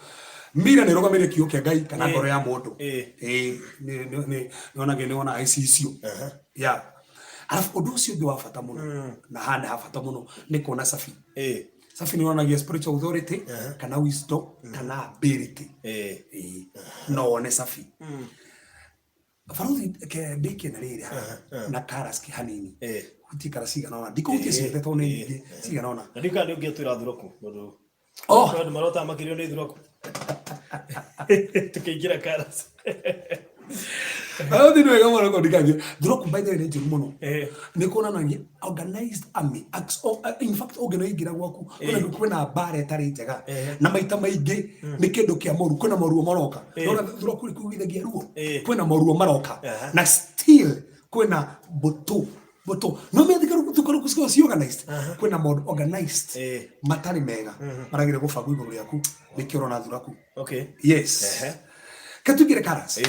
Speaker 1: Mira nĩ ĩrũgamĩrĩire kiugo kĩa Ngai kana ngoro ya mũndũ. Ĩĩ, nĩ nĩ wonaga icicio. Yeah. Arabu ũndũ ũcio ũngĩ wa bata mũno, na haha nĩ ha bata mũno, nĩ kuona cabi. Cabi nĩ yonanagia spiritual authority kana wisdom kana ability. Ĩĩ, no wone cabi. Baruthi, ke ndĩkie na rĩrĩ haha na karaski hanini. Hutie kara cigana ũna, ndikũhutia ciothe tondũ nĩ nyingĩ cigana ũna.
Speaker 2: Na ndikana nĩ ũngĩatwĩra thuraku tondũ
Speaker 1: Oh,
Speaker 2: andũ marotaga makĩrio nĩ thuraku tũkĩingĩra karas.
Speaker 1: Baruthi, nĩ wega mũno kũndikagia thuraku. By the way, nĩ njũru mũno. Nĩ kuonanagia organized army. In fact, ũngĩnoingĩra gwaku kwĩna kwĩna mbara ĩtarĩ njega, na maita maingĩ nĩ kĩndũ kĩa moru, kwĩna moruo maroka. Nona thuraku nĩ kuugithagia ruo. Kwĩna moruo maroka na still kwĩna mbũtũ mbũtũ no methikaruku cikoragwo ci organized. Kwĩna maũndũ organized matarĩ mega maragĩrĩire gũbangwo igũrũ rĩaku, nĩkĩo ũrona thuraku. Yes. Ke tuingĩre karas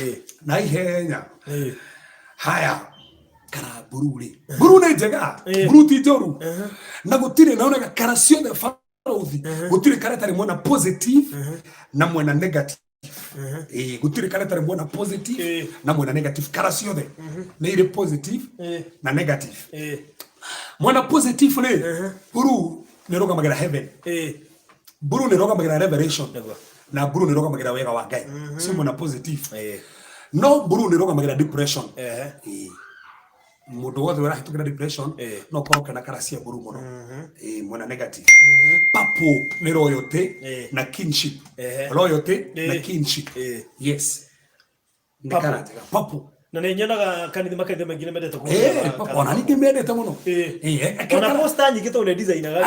Speaker 1: na ihenya. Haya, kara mburu rĩ, mburu nĩ njega. Mburu ti njũru na gũtirĩ naonaga kara ciothe barũthi, gũtirĩ kara ĩtarĩ mwena positive na mwena negative. Ĩĩ, gũtirĩ kara ĩtarĩ mwena positive na mwena negative. Kara ciothe nĩ irĩ positive na negative. Mwena positive rĩ, mburu nĩ ĩrũgamagĩra heaven, mburu nĩ ĩrũgamagĩra revelation, na mburu nĩ ĩrũgamagĩra wega wa Ngai. So mwena positive. No mburu nĩ ĩrũgamagĩra depression. Ĩĩ. Mũndũ wothe ũrahĩtũkĩra depression no ũkorwo ũkĩona kara cia mburu mũno. Ĩĩ, mwena negative. Purple nĩ royalty na kinship. Royalty na kinship. Yes. Nĩ kara njega, purple.
Speaker 2: Na nĩ nyonaga kanitha, makanitha maingĩ nĩ mendete
Speaker 1: kũhũthĩra purple. Ona ningĩ mendete mũno.
Speaker 2: Ona poster nyingĩ tondũ nĩ designaga,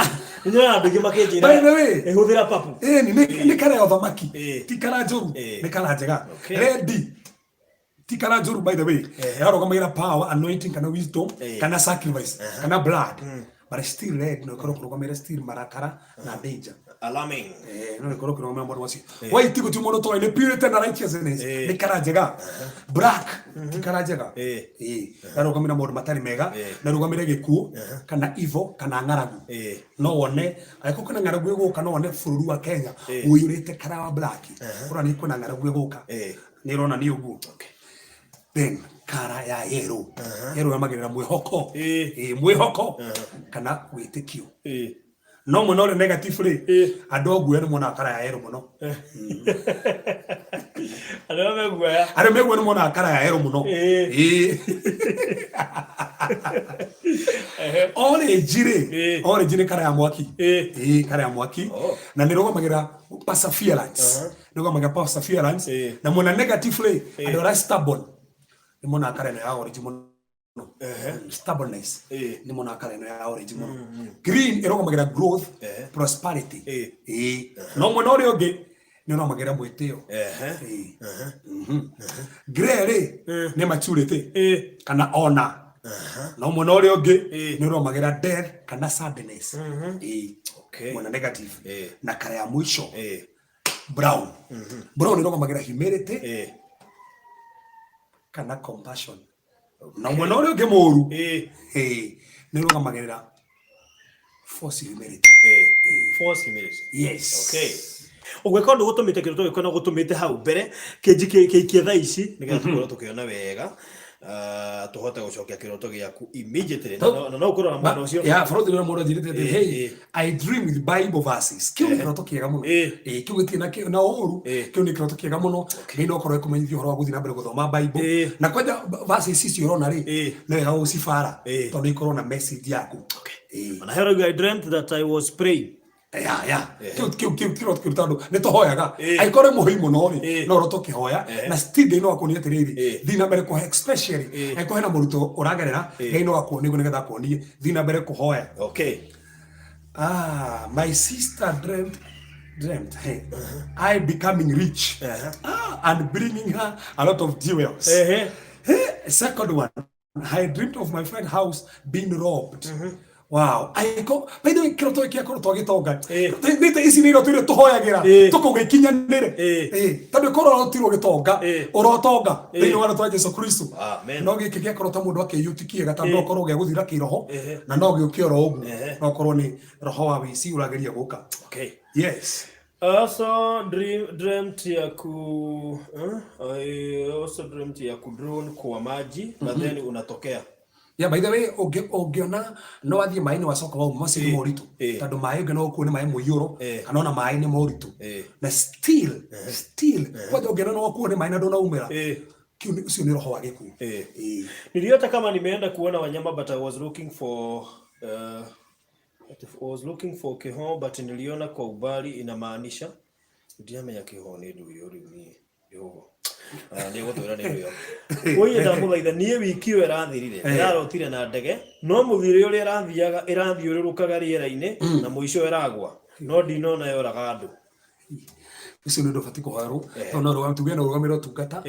Speaker 2: nĩ nyonaga andũ aingĩ makĩnjĩra,
Speaker 1: By the way,
Speaker 2: ĩhũthĩra purple.
Speaker 1: Ĩni nĩ kara ya ũthamaki, ti kara njũru, nĩ kara njega. Red ti kara njũru, by the way. Yarũgamagĩra power, anointing kana wisdom kana sacrifice kana blood, but still red no ĩkorwo kũrũgamĩrĩra still marakara na danger.
Speaker 2: Alarming.
Speaker 1: No ĩkorwo kũrũgamĩrĩra maũndũ macio. White gũtirĩ mũndũ toĩ, nĩ purity na righteousness, nĩ kara njega. Black ti kara njega. Yarũgamĩrĩra maũndũ matarĩ mega, na ĩrũgamĩrĩre gĩkuũ kana evil kana ng'aragu. No wone angĩkorwo kwĩna ng'aragu ĩgũka, no wone bũrũri wa Kenya ũiyũrĩte kara wa black, ũronania kwĩna ng'aragu ĩgũka. Nĩ ĩronania ũguo. Then kara ya yellow, yellow yamagĩrĩra mwĩhoko. Mwĩhoko kana wĩtĩkio. No mwena ũrĩa negative rĩ, andũ a guoya nĩ monaga kara ya yellow mũno.
Speaker 2: Andũ arĩa me guoya.
Speaker 1: Arĩa me guoya nĩ monaga kara ya yellow mũno. Orange rĩ, orange nĩ kara ya mwaki. Kara ya mwaki. Na nĩ ĩrũgamagĩrĩra perseverance. Nĩ ĩrũgamagĩrĩra perseverance. Na mwena negative rĩ, andũ arĩa stubborn nĩ monaga kara ĩno ya orange mũno. Stubbornness, nĩ monaga kara ĩno ya orange mũno. Green ĩrũgamagĩrĩra growth, prosperity. No mwena ũrĩa ũngĩ nĩ ũrũgamagĩrĩra mwĩtĩo. Grey rĩ, nĩ maturity kana ona. No mwena ũrĩa ũngĩ nĩ ũrũgamagĩrĩra death kana sadness. Mwena negative. Na kara ya mũico, brown. Brown ĩrũgamagĩrĩra humility kana compassion. Na mwena ũrĩa ũngĩ mũru, nĩ ũrũgamagĩrĩra false humility.
Speaker 2: False humility.
Speaker 1: Yes.
Speaker 2: Okay. Ũgwĩka ũndũ gũtũmĩte kĩroto gĩkũ na gũtũmĩte hau mbere kĩikie thaa ici nĩgetha tũkorwo tũkĩona wega, tũhote gũcokia kĩroto gĩaku immediately. Na no ũkorwo na mwena ũcio.
Speaker 1: Yeah, bro, ndĩrona mũndũ anjĩrĩte atĩ, "Hey, I dream with Bible verses." Kĩu nĩ kĩroto kĩega mũno. Kĩu gĩtirĩ na ũũru. Kĩu nĩ kĩroto kĩega mũno. Ngai no akorwo akũmenyithia ũhoro wa gũthiĩ na mbere gũthoma Bible. Na kwanja verses icio ũrona rĩ, nĩ wega gũcibara tondũ ikorwo na message yaku.
Speaker 2: Ona he ũrauga, "I dreamt that I was praying."
Speaker 1: Ya, kĩu kĩroto kĩu tondũ nĩ tũhoyaga, angĩkorwo nĩ mũhoi mũno rĩ, no ũroto ũkĩhoya, na still Ngai no akuonie atĩrĩrĩ, thiĩ na mbere kũhoya, especially angĩkorwo hena mũrutwo ũragerera, Ngai no akuonie ũguo nĩgetha akuonie thiĩ na mbere kũhoya. Ah, my sister dreamt, hey, I becoming rich and bringing her a lot of jewels. Hey, second one, I dreamt of my friend house being robbed. Wow. Aiko, by the way, kĩroto gĩkĩ gĩakorwo twagĩtonga. Nĩ ici nĩ iroto iria tũhoyagĩra tũkauga ikinyanĩre. Tondũ korwo ũrotirwo gĩtonga, ũrotonga thĩinĩ wa rĩtwa Jesu Kristo.
Speaker 2: Amen.
Speaker 1: No gĩkĩ gĩakorwo ta mũndũ akĩiyũti kĩega, tondũ no ũkorwo gĩa gũthira kĩroho na no gĩũke oro ũguo. No ũkorwo nĩ roho wa wĩici ũrageria gũka. Yes.
Speaker 2: I also dreamt ya ku I also dreamt ya ku drown kwa maji, but then unatokea.
Speaker 1: Yeah, by the way, ũngĩona no wathiĩ maĩ-inĩ wacoka wauma, macio nĩ moritũ, tondũ maĩ ũngĩona ũkuo nĩ maĩ mũiyũro kana ona maĩ nĩ moritũ, na still kwanja ũngĩona no wakuo nĩ maĩ na ndũnaumĩra, kĩu ũcio nĩ roho wa gĩkuũ.
Speaker 2: Niliota kama nimeenda kuona wanyama, but I was looking for kĩhoo, but niliona kwa umbali. Inamaanisha? Ndiramenya kĩhoo nĩ ndũ ĩyo rĩu niĩ Jehova. Ah, nĩ egũtwĩra nĩ ndũ ĩyo. Ũiye ndamũthaitha, niĩ wiki ĩyo ĩrathirire ndĩrarotire na ndege, no mũthiĩre ũrĩa ĩrathiaga ĩrathiũrũrũkaga rĩera-inĩ na mũico ĩragwa, no ndinona yoraga andũ.
Speaker 1: Ũcio nĩ ũndũ ũbatiĩ kũhoerwo, tondũ no tuge no ũrũgamĩrĩre ũtungata.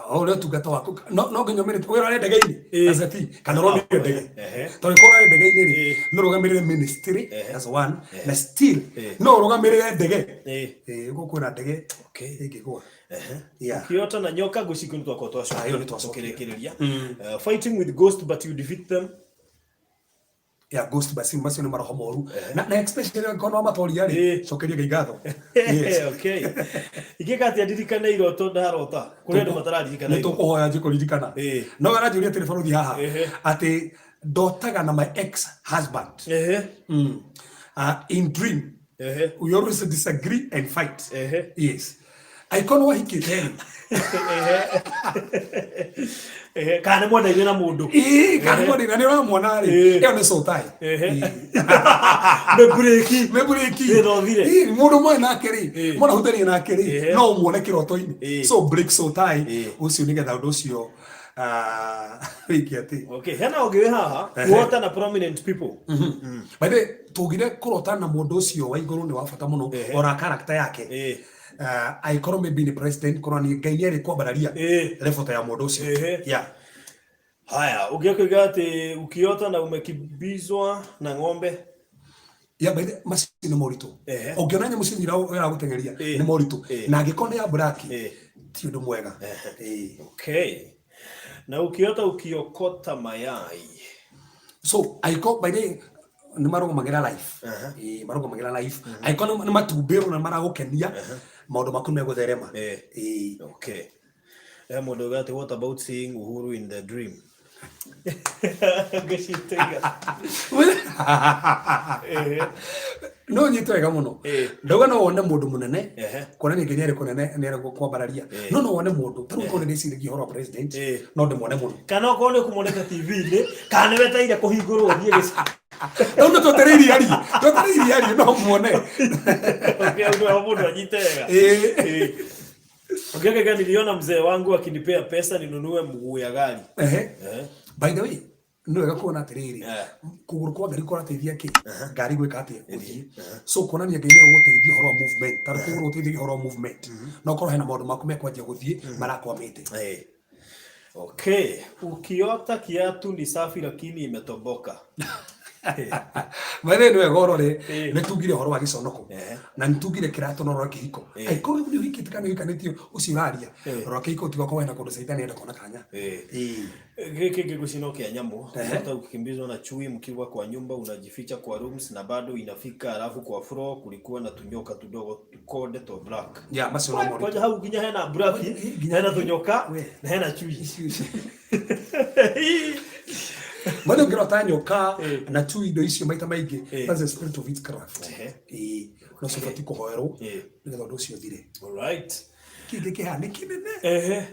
Speaker 1: O ũrĩa ũtungata waku no nginya ũmĩrĩte wĩra ũrĩa ndege-inĩ azati kana ũronire ndege, tondũ korwo ũrĩ ndege-inĩ rĩ, no ũrũgamĩrĩre ministry as one, na still no ũrũgamĩrĩre ndege. Ũguo kwĩna ndege ĩngĩgũa. Yeah.
Speaker 2: Ukiota na nyoka, ngwĩciria nĩ twakorwo twacokia.
Speaker 1: Ah, ĩyo nĩ twacokia.
Speaker 2: Tũkĩrĩkĩrĩria. Fighting with ghost, but you defeat them.
Speaker 1: Ya, ghost basi macio nĩ maroho moru, na especially angĩkorwo no matoria rĩ, cokeria Ngai ngatho. Yes.
Speaker 2: Okay. Ingĩka atĩa ndirikane iroto ndarota? Kũrĩ andũ matararirikana
Speaker 1: Nĩ
Speaker 2: iroto.
Speaker 1: tũkũhoya njĩ kũririkana. No aranjũria atĩrĩ barothi haha atĩ ndotaga na my ex husband in dream. We always disagree and fight. Yes. Angĩkorwo nĩ wahikĩte rĩ,
Speaker 2: Ehe, kana nĩ mwendaine na mũndũ.
Speaker 1: Ĩĩ, kana nĩ mwendaine na nĩ ũramwona rĩ, ĩyo nĩ soul tie.
Speaker 2: Nĩ mburĩki.
Speaker 1: Nĩ mburĩki.
Speaker 2: Ĩĩ, no ũthire.
Speaker 1: Ĩĩ, mũndũ mwe nake rĩ, mwana hutania nake rĩ, no ũmuone kĩroto-inĩ. So break soul tie ũcio nĩgetha ũndũ ũcio wĩke atĩ.
Speaker 2: Okay, hena ũngĩ wĩ haha, kuota na prominent people.
Speaker 1: By the way, tugire kũrota na mũndũ ũcio wa igũrũ nĩ wa bata mũno, ona character yake. Angĩkorwo maybe nĩ president, korwo nĩ Ngai nĩ arĩkwambararia level ta ya mũndũ ũcio. Yeah.
Speaker 2: Haya, ũngĩ akauga atĩ ukiota na umekimbizwa na ng'ombe.
Speaker 1: Yeah, by the macio nĩ moritũ. Ũngĩona nyamũ ciothe iragũteng'eria nĩ moritũ. Na angĩkorwo nĩ ya black ti ũndũ mwega.
Speaker 2: Okay. Na ukiota ukiokota mayai.
Speaker 1: So angĩkorwo by the nĩ marũgamagĩra life. Ĩĩ, marũgamagĩra life. Angĩkorwo nĩ matumbĩ ũrona maragũkenia, maũndũ maku megũtherema. Ĩĩ.
Speaker 2: Okay. He mũndũ uga atĩ what about seeing Uhuru in the dream? Ngĩcitĩga.
Speaker 1: No nyite wega mũno. Ndauga no wone mũndũ mũnene, kuonania Ngai nĩarĩ kũnene nĩarĩ kwambararia. No no wone mũndũ, ta rĩu korwo nĩndĩciragia ũhoro wa president, no ndĩmuone mũno.
Speaker 2: Kana okorwo nĩ ũkũmonete TV-inĩ, kana nĩ wetereire kũhingũrwo ũthiĩ gĩcigo.
Speaker 1: Rĩu nĩ twetereire arie, twetereire arie no muone.
Speaker 2: Okay, ũndũ wa mũndũ anyite wega. Okay, okay, niliona mzee wangu akinipea pesa ninunue mguu ya gari.
Speaker 1: By the way, nĩ wega kuona atĩrĩrĩ, kũgũrũ kwa ngari kũrateithia kĩ? Ngari gwĩka atĩa? Gũthiĩ. So kuonania Ngai nĩ egũgũteithia ũhoro wa movement. Ta rĩu kũgũrũ gũteithagia ũhoro wa movement. No ũkorwo hena maũndũ maku mekwanjia gũthiĩ marakwamĩte.
Speaker 2: Okay, ukiota kiatu ni safi lakini imetoboka.
Speaker 1: By the way, nĩ wega ũrore, nĩ tugire ũhoro wa gĩconoko. Na nĩ tugire kĩratũ na ũhoro wa kĩhiko. Angĩkorwo nĩ ũhikĩte kana nĩ ũhikanĩtie ũcio ũraria, rora kĩhiko tiga ũkorwo hena kũndũ caitani enda kuona kanya.
Speaker 2: Gĩkĩ ngĩgũcina kĩa nyamũ. Hata ukikimbizwa na chui mkiwa kwa nyumba unajificha kwa rooms na bado inafika, alafu kwa floor kulikuwa na tunyoka tudogo tukonde to black.
Speaker 1: Yeah, macio no moritũ.
Speaker 2: Kwanja hau nginya hena black,
Speaker 1: Nginya
Speaker 2: hena tunyoka
Speaker 1: We.
Speaker 2: na hena chui.
Speaker 1: Mwene ũngĩrota nyoka na chui indo icio maita maingĩ, that's the spirit of witchcraft. Ĩĩ, no cio ũbatiĩ kũhoerwo nĩgetha ũndũ ũcio ũthire.
Speaker 2: All right.
Speaker 1: Kĩngĩ kĩhaha nĩ kĩnene.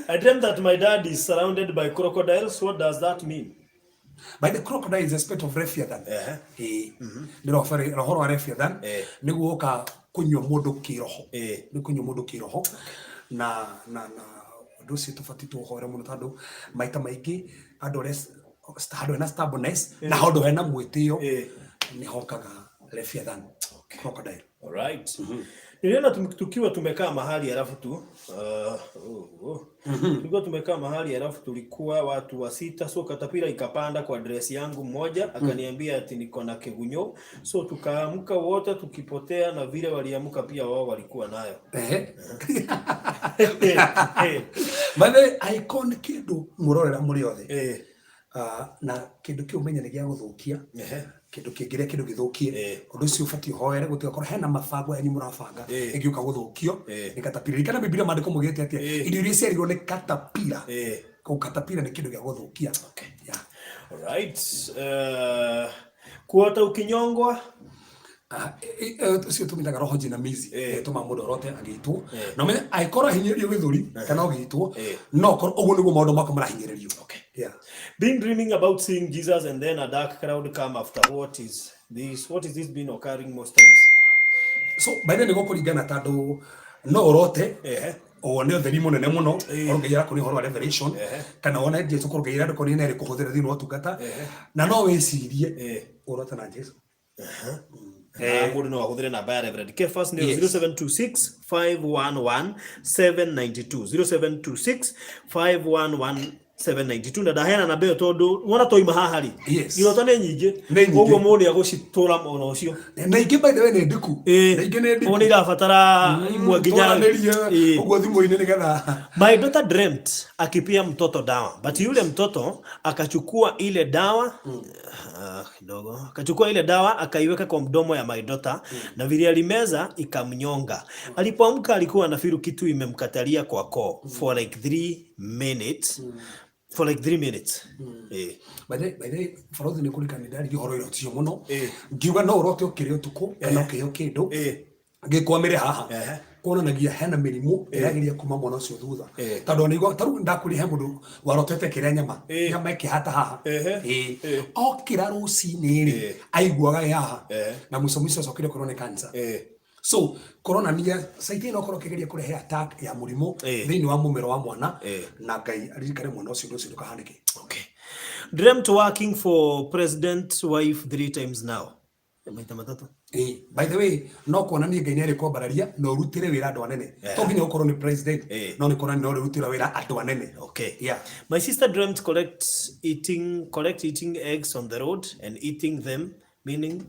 Speaker 2: I dreamt that my dad is surrounded by crocodiles. What does that mean?
Speaker 1: By the crocodile is a spirit of Leviathan. Ĩĩ. Nĩ roho wa Leviathan. Nĩguo ũka kũnyua mũndũ kĩroho. Nĩ kũnyua mũndũ kĩroho. Na na na ũndũ ũcio tũbatiĩ tũũhoere mũno tondũ maita maingĩ andũ arĩa handũ hena stubbornness na handũ hena mwĩtĩo nĩ hokaga Leviathan. Crocodile.
Speaker 2: All right. Niliona tukiwa tumekaa mahali alafu tu tulikuwa tumekaa mahali alafu tulikuwa watu wa sita, so katapira ikapanda kwa dress yangu mmoja akaniambia ati niko na kigunyo, so tukaamka wote tukipotea, na vile waliamka pia wao walikuwa nayo.
Speaker 1: By the way, icon kĩndũ mũrorera mũrĩ othe. Na kĩndũ kĩu ũmenye nĩ gĩa gũthũkia. Kĩndũ kĩngĩrĩa kĩndũ gĩthũkie. Ũndũ ũcio ũbatiĩ ũhoere gũtigakorwo hena mabango yanyu mũrabanga ĩngĩũka gũthũkio nĩ katapira. Ririkana Bibilia maandĩko maugĩte atĩa? Indo iria ciarirwo nĩ katapira. Koguo katapira nĩ kĩndũ gĩa gũthũkia. Yeah.
Speaker 2: All right. Kuota ukinyongwa?
Speaker 1: Ũcio tũmĩtaga roho jinamizi. Ĩtũmaga mũndũ arote agĩitwo. Na ũmenye angĩkorwo ahinyĩrĩrio gĩthũri kana ũgĩitwo, no ũkorwo ũguo nĩguo maũndũ maku marahinyĩrĩrio. Yeah.
Speaker 2: Been dreaming about seeing Jesus and then a dark cloud come after. What is this? What is this been occurring most times?
Speaker 1: So by the way, nĩguo kũringana tondũ no ũrote wone ũtheri mũnene mũno, korwo Ngai arakũria ũhoro wa revelation, kana wone Jesu korwo Ngai arenda kũria nĩ arĩkũhũthĩra thĩinĩ wa ũtungata, na no wĩcirie ũrote na Jesu.
Speaker 2: Mũndũ no ahũthĩre namba ya Reverend Kefas nĩ 0726 511 792, 0726 511 792. Na ndaheana namba ĩyo tondũ wona twauma haha rĩ, iroto nĩ nyingĩ, koguo mũndũ nĩ agũcitũra ona ũcio.
Speaker 1: Na ingĩ by the way nĩ ndiku. Na ingĩ nĩ ndiku.
Speaker 2: Nĩ irabatara imwe nginya
Speaker 1: twaranĩrie ũguo thimũ-inĩ nĩgetha.
Speaker 2: My daughter dreamt akipia mtoto dawa, but yule mtoto akachukua ile dawa kidogo, akachukua ile dawa akaiweka kwa mdomo ya my daughter, na vile alimeza ikamnyonga. Alipoamka alikuwa anafiru kitu imemkatalia kwa koo for like 3 minutes. For like 3 minutes. Eh.
Speaker 1: By the way, barothi, nĩ kũrikana ndaririe ũhoro ĩro ũcio mũno,
Speaker 2: Eh.
Speaker 1: ngiuga no ũrote ũkĩrĩa ũtukũ kana ũkĩheo kĩndũ gĩkwamĩre haha, kuonanagia hena mĩrimũ ĩrageria kuma mwana ũcio thutha, tondũ ona igua tarĩu ndakwĩrire he mũndũ warotete kĩrĩa nyama, nyama ĩkĩhata haha. Okĩra rũcinĩ rĩ, aiguaga ĩ haha, na mũico mũico acokire kũrwo nĩ cancer. So koronania saitĩ no korwo kĩgeria kũrehe attack ya mũrimũ thĩinĩ wa mũmero wa mwana, na Ngai aririkane mwana ũcio, ũndũ ũcio ndũkahanĩke.
Speaker 2: Okay. Dreamt working for president wife three times now. Maita matatũ.
Speaker 1: By the way, no kuonania Ngai nĩ arĩ kwambararia na ũrutĩre wĩra andũ anene. To nginya ũkorwo nĩ president, no nĩ kuonania no ũrutĩra wĩra andũ anene.
Speaker 2: Okay.
Speaker 1: Yeah.
Speaker 2: My sister dreamt collect eating eggs on the road and eating them, meaning?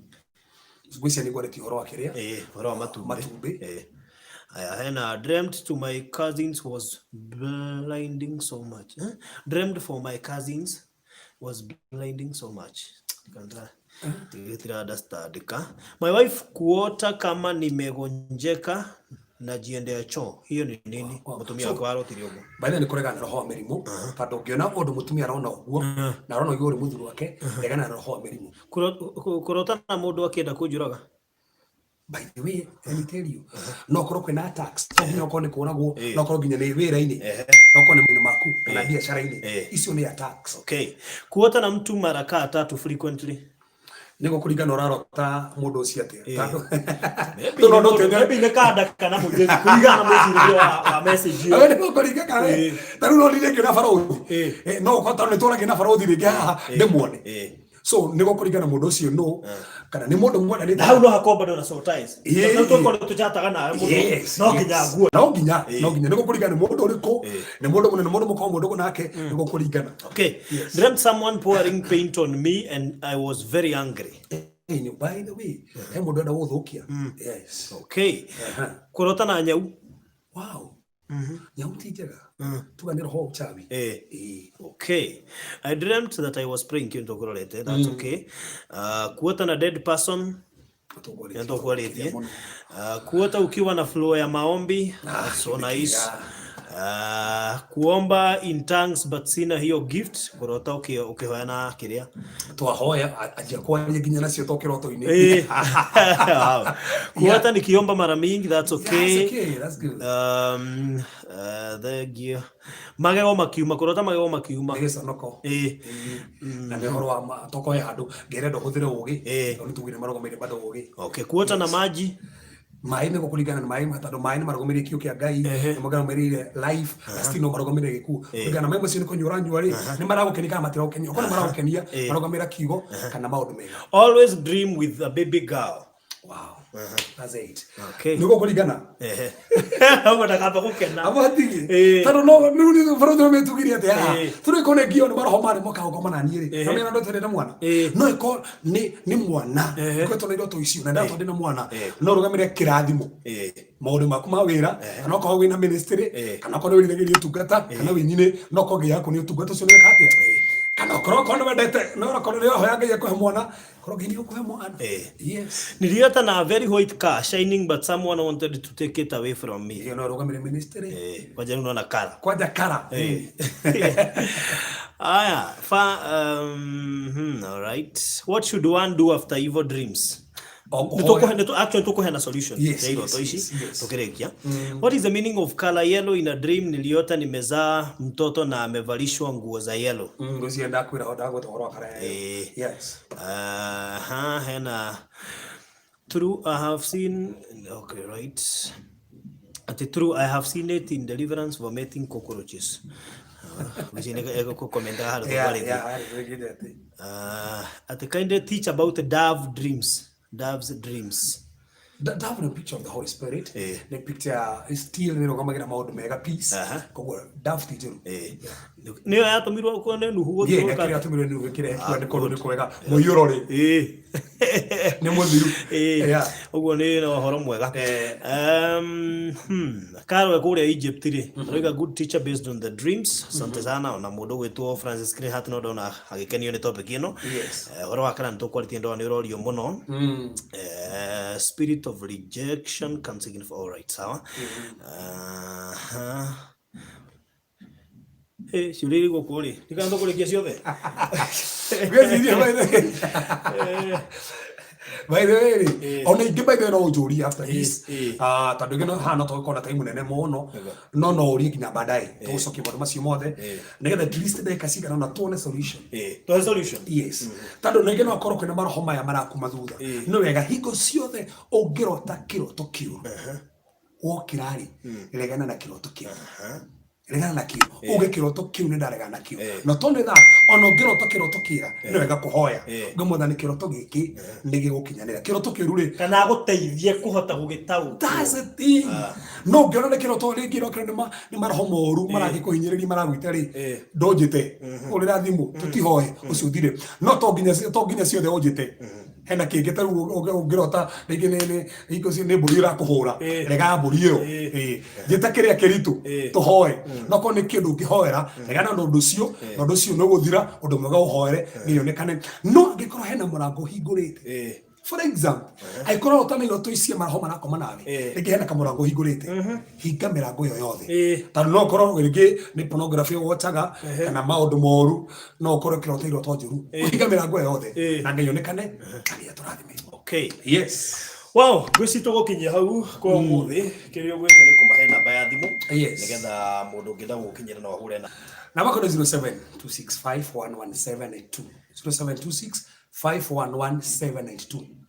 Speaker 1: Ngwĩciria nĩ ngwarĩtie ũhoro wa kĩrĩa.
Speaker 2: Ũhoro wa matumbĩ.
Speaker 1: Matumbĩ.
Speaker 2: Aya, hena dreamt to my cousins was blinding so much. Eh? Dreamt for my cousins was blinding so much. Kandra. Tira understand ka. My wife kuota kama nimegonjeka najiendea choo. Hiyo ni nini?
Speaker 1: Wow.
Speaker 2: Mutumia
Speaker 1: So-
Speaker 2: wakwa arotire ũguo.
Speaker 1: By the way, nĩ kũregana na roho wa mĩrimũ, tondũ ũngĩona ũndũ mũtumia arona ũguo na arona ũguo ũrĩ mũthuri wake, regana na roho wa mĩrimũ.
Speaker 2: Kũrota na mũndũ akĩenda kũnjũraga.
Speaker 1: By the way, let me tell you, no korwo kwĩna attacks, to nginya ũkorwo nĩ kũragwo, no korwo nginya nĩ wĩra-inĩ, no korwo nĩ mwĩrĩ maku kana biacara-inĩ, icio nĩ attacks.
Speaker 2: Okay. Kuota na mtu mara kaa tatu frequently.
Speaker 1: Nĩguo kũringana ũrarota mũndũ ũcio atĩa. Tondũ
Speaker 2: Maybe
Speaker 1: Tondũ
Speaker 2: nĩ
Speaker 1: no
Speaker 2: mũndũ- maybe nĩ kanda kana mũirĩtu kũringana na mwĩcirĩrie wa message ĩyo.
Speaker 1: Awe nĩ kũringa kana ta rĩu no ndire ngĩona barũthi. No ũkorwo tondũ nĩ tũragia na barũthi rĩngĩ haha ndĩmuone. So nĩguo kũringana mũndũ ũcio no kana nĩ mũndũ mwendanĩte.
Speaker 2: Na hau no hakorwo bado na soul ties. Tondũ tũkorwo tũchataga nawe mũno. No nginya nguo.
Speaker 1: No nginya nĩguo kũringana nĩ mũndũ ũrĩkũ, nĩ mũndũ mũnene, mũndũ mũkorwo mũndũ nake, nĩguo kũringana.
Speaker 2: Okay.
Speaker 1: Yes.
Speaker 2: Dreamt someone pouring paint on me and I was very angry.
Speaker 1: By the way, he mũndũ enda gũthũkia. Yes.
Speaker 2: Okay. Kũrota na nyau.
Speaker 1: Wow, nyau ti njega, tuga nĩ roho wa uchawi.
Speaker 2: Okay. I dreamt that I was praying kintu kũrorete. That's okay. Kuota na dead person.
Speaker 1: Tũkwarĩtie.
Speaker 2: Nĩtũkwarĩtie. Kuota ukiwa na flow ya maombi. That's so nice. Kuomba in tongues but sina hiyo gift. Kũrota ũkĩhoya na kĩrĩa.
Speaker 1: Twahoya anjia kwaria nginya nacio to kĩroto-inĩ.
Speaker 2: Wow. Kuota nikiomba mara mingi, that's okay.
Speaker 1: That's okay, that's good.
Speaker 2: Thank you. Magego makiuma, kũrota magego makiuma.
Speaker 1: Nĩ gĩconoko. Na nĩ ũhoro wa tokoe handũ ngĩrenda ũhũthĩre ũgĩ, tondũ nĩ tugire marũgamĩrĩire bado ũgĩ.
Speaker 2: Okay, kuota na maji.
Speaker 1: Maĩ nĩ gũkũringana na maĩ, tondũ maĩ nĩ marũgamĩrĩire kiũ kĩa Ngai, nĩ marũgamĩrĩire life, na still no marũgamĩrĩire gĩkuũ. Kũringana na maĩ macio nĩ kũnyua ũranyua rĩ, nĩ maragũkenia kana matiragũkenia? Okorwo nĩ maragũkenia, marũgamĩrĩra kiugo kana maũndũ mega.
Speaker 2: Always dream with a baby girl.
Speaker 1: Wow, that's it.
Speaker 2: Okay.
Speaker 1: Nĩ gũkũringana.
Speaker 2: Ũguo ndakamba gũkena.
Speaker 1: Abatigi tondũ no rĩu nĩ barũthi metugire atĩ haha tũrĩ kone ngio nĩ maroho marĩ moka gũkoma na niĩ rĩ, na mena ndoto ndĩ na mwana, no ĩko nĩ mwana ngoretwo na iroto icio na ndatwa ndĩ na mwana, no rũgamĩre kĩrathimo, maũndũ maku ma wĩra, kana okorwo wĩna ministry, kana okorwo nĩ wĩriragĩria ũtungata, kana wĩnyine no korwo ngai yaku nĩ ũtungata ũcio nĩ wĩka atĩa, kana okorwo okorwo nĩ wendete no okorwo nĩ ũrahoya Ngai akũhe mwana, korwo Ngai nĩ gũkũhe mwana. Yes.
Speaker 2: Niliota na a very white car shining, but someone wanted to take it away from me.
Speaker 1: Ĩyo no ĩrũgamĩre ministry.
Speaker 2: Kwanja rĩu nona kara.
Speaker 1: Kwanja kara.
Speaker 2: Aya, fa all right. What should one do after evil dreams? Actually tukuheana solution ya iroto ici tukirikia. What is the meaning of color yellow in a dream? Niliota nimezaa mtoto na amevalishwa nguo za yellow.
Speaker 1: Ngwĩciria ndakwĩra ho ndagweta ũhoro wa kara ya Yes.
Speaker 2: Aha, hena true I have seen, okay, right. Ati true I have seen it in deliverance vomiting cockroaches. Ngwĩciria nĩ egũkũkomenta handũ tũkwarĩtie.
Speaker 1: Yeah, nĩgĩte atĩ.
Speaker 2: Ati kindly teach about dove dreams. Dove's dreams.
Speaker 1: Dove nĩ picture of the Holy Spirit. Nĩ picture still nĩ ĩrũgamagĩra maũndũ mega, peace. Koguo dove ti njũru.
Speaker 2: Nĩyo yatũmirwo kuo nĩ Nuhu
Speaker 1: Yeah,
Speaker 2: gũthiũrũrũka.
Speaker 1: kĩrĩa atũmirwo nĩ gĩkĩrehe kiuga nĩ kũndũ nĩ kwega. Mũiyũro rĩ nĩ mũthiru.
Speaker 2: Ũguo nĩ na ũhoro mwega. Karwe kũrĩa Egypt rĩ, aroiga good teacher based on the dreams. Asante sana. Ona mũndũ ũgwĩtwo Francis Greenhart no ndona agĩkenio nĩ topic ĩno. Ũhoro wa kana nĩ tũkwarĩtie, ndona nĩ ũrorio mũno. Spirit of rejection can signify, all right, sawa. Ciũria irĩ gũkũ rĩ, ndikana tũkũrĩkia ciothe.
Speaker 1: Ngwĩciria by the way rĩ, ona ingĩ by the way no ũnjũrie after this. Ah, tondũ ingĩ no haha no tũgĩkorwo na time nene mũno, no no ũrie nginya baadaye tũgũcokia maũndũ macio mothe nĩgetha at least ndagĩka cigana ũna tuone solution.
Speaker 2: Tuone solution.
Speaker 1: Yes, tondũ rĩngĩ no akorwo kwĩna maroho maya marakuma thutha. Nĩ wega hingo ciothe ũngĩrota kĩroto kĩũru, wokĩra rĩ, regana na kĩroto kĩu, regana nakĩo, uge kĩroto kĩu nĩ ndaregana nakĩo. Not only that, ona ũngĩrota kĩroto kĩega, nĩ wega kũhoya uge, "Mwathani, kĩroto gĩkĩ nĩ gĩgũkinyanĩra?" Kĩroto kĩũru rĩ,
Speaker 2: Kana agũteithie kũhota gũgĩtaũkwo.
Speaker 1: That's the thing. No ũngĩona nĩ kĩroto rĩngĩ ĩrokĩra nĩ maroho moru maragĩkũhinyĩrĩria maragwĩta rĩ, ndũnjĩte, hũrĩra thimũ tũtihoe ũcio ũthire. No to nginya ciothe ũnjĩte. Hena kĩngĩ ta rĩu ũngĩrota rĩngĩ nĩ hingo cio nĩ mbũri ĩrakũhũra, rega mbũri ĩyo. Njĩta kĩrĩa kĩritũ tũhoe. No korwo nĩ kĩndũ ũngĩhoera, regana na ũndũ ũcio, na ũndũ ũcio nĩ ũgũthira. Ũndũ mwega ũhoere nĩyonekane. No angĩkorwo hena mũrango ũhingũrĩte, for example, angĩkorwo ũtana iroto icio maroho marakoma nawe, rĩngĩ hena kamũrango ũhingũrĩte, hinga mĩrango ĩyo yothe, tondũ no ũkorwo rĩngĩ nĩ pornography wotaga kana maũndũ moru, no ũkorwo ũkĩrota iroto njũru. Hinga mĩrango ĩyo yothe na Ngai onekane na Ngai atũrathime. Yes.
Speaker 2: Wow, ngwĩciria tũgũkinyia hau kwa ũmũthĩ. Kĩrĩa ũgwĩka nĩ kũmahe namba ya thimũ nĩgetha mũndũ ũngĩenda gũgũkinyĩra no ahũre na
Speaker 1: Namba yakwa nĩ 0726511782, 0726 511782.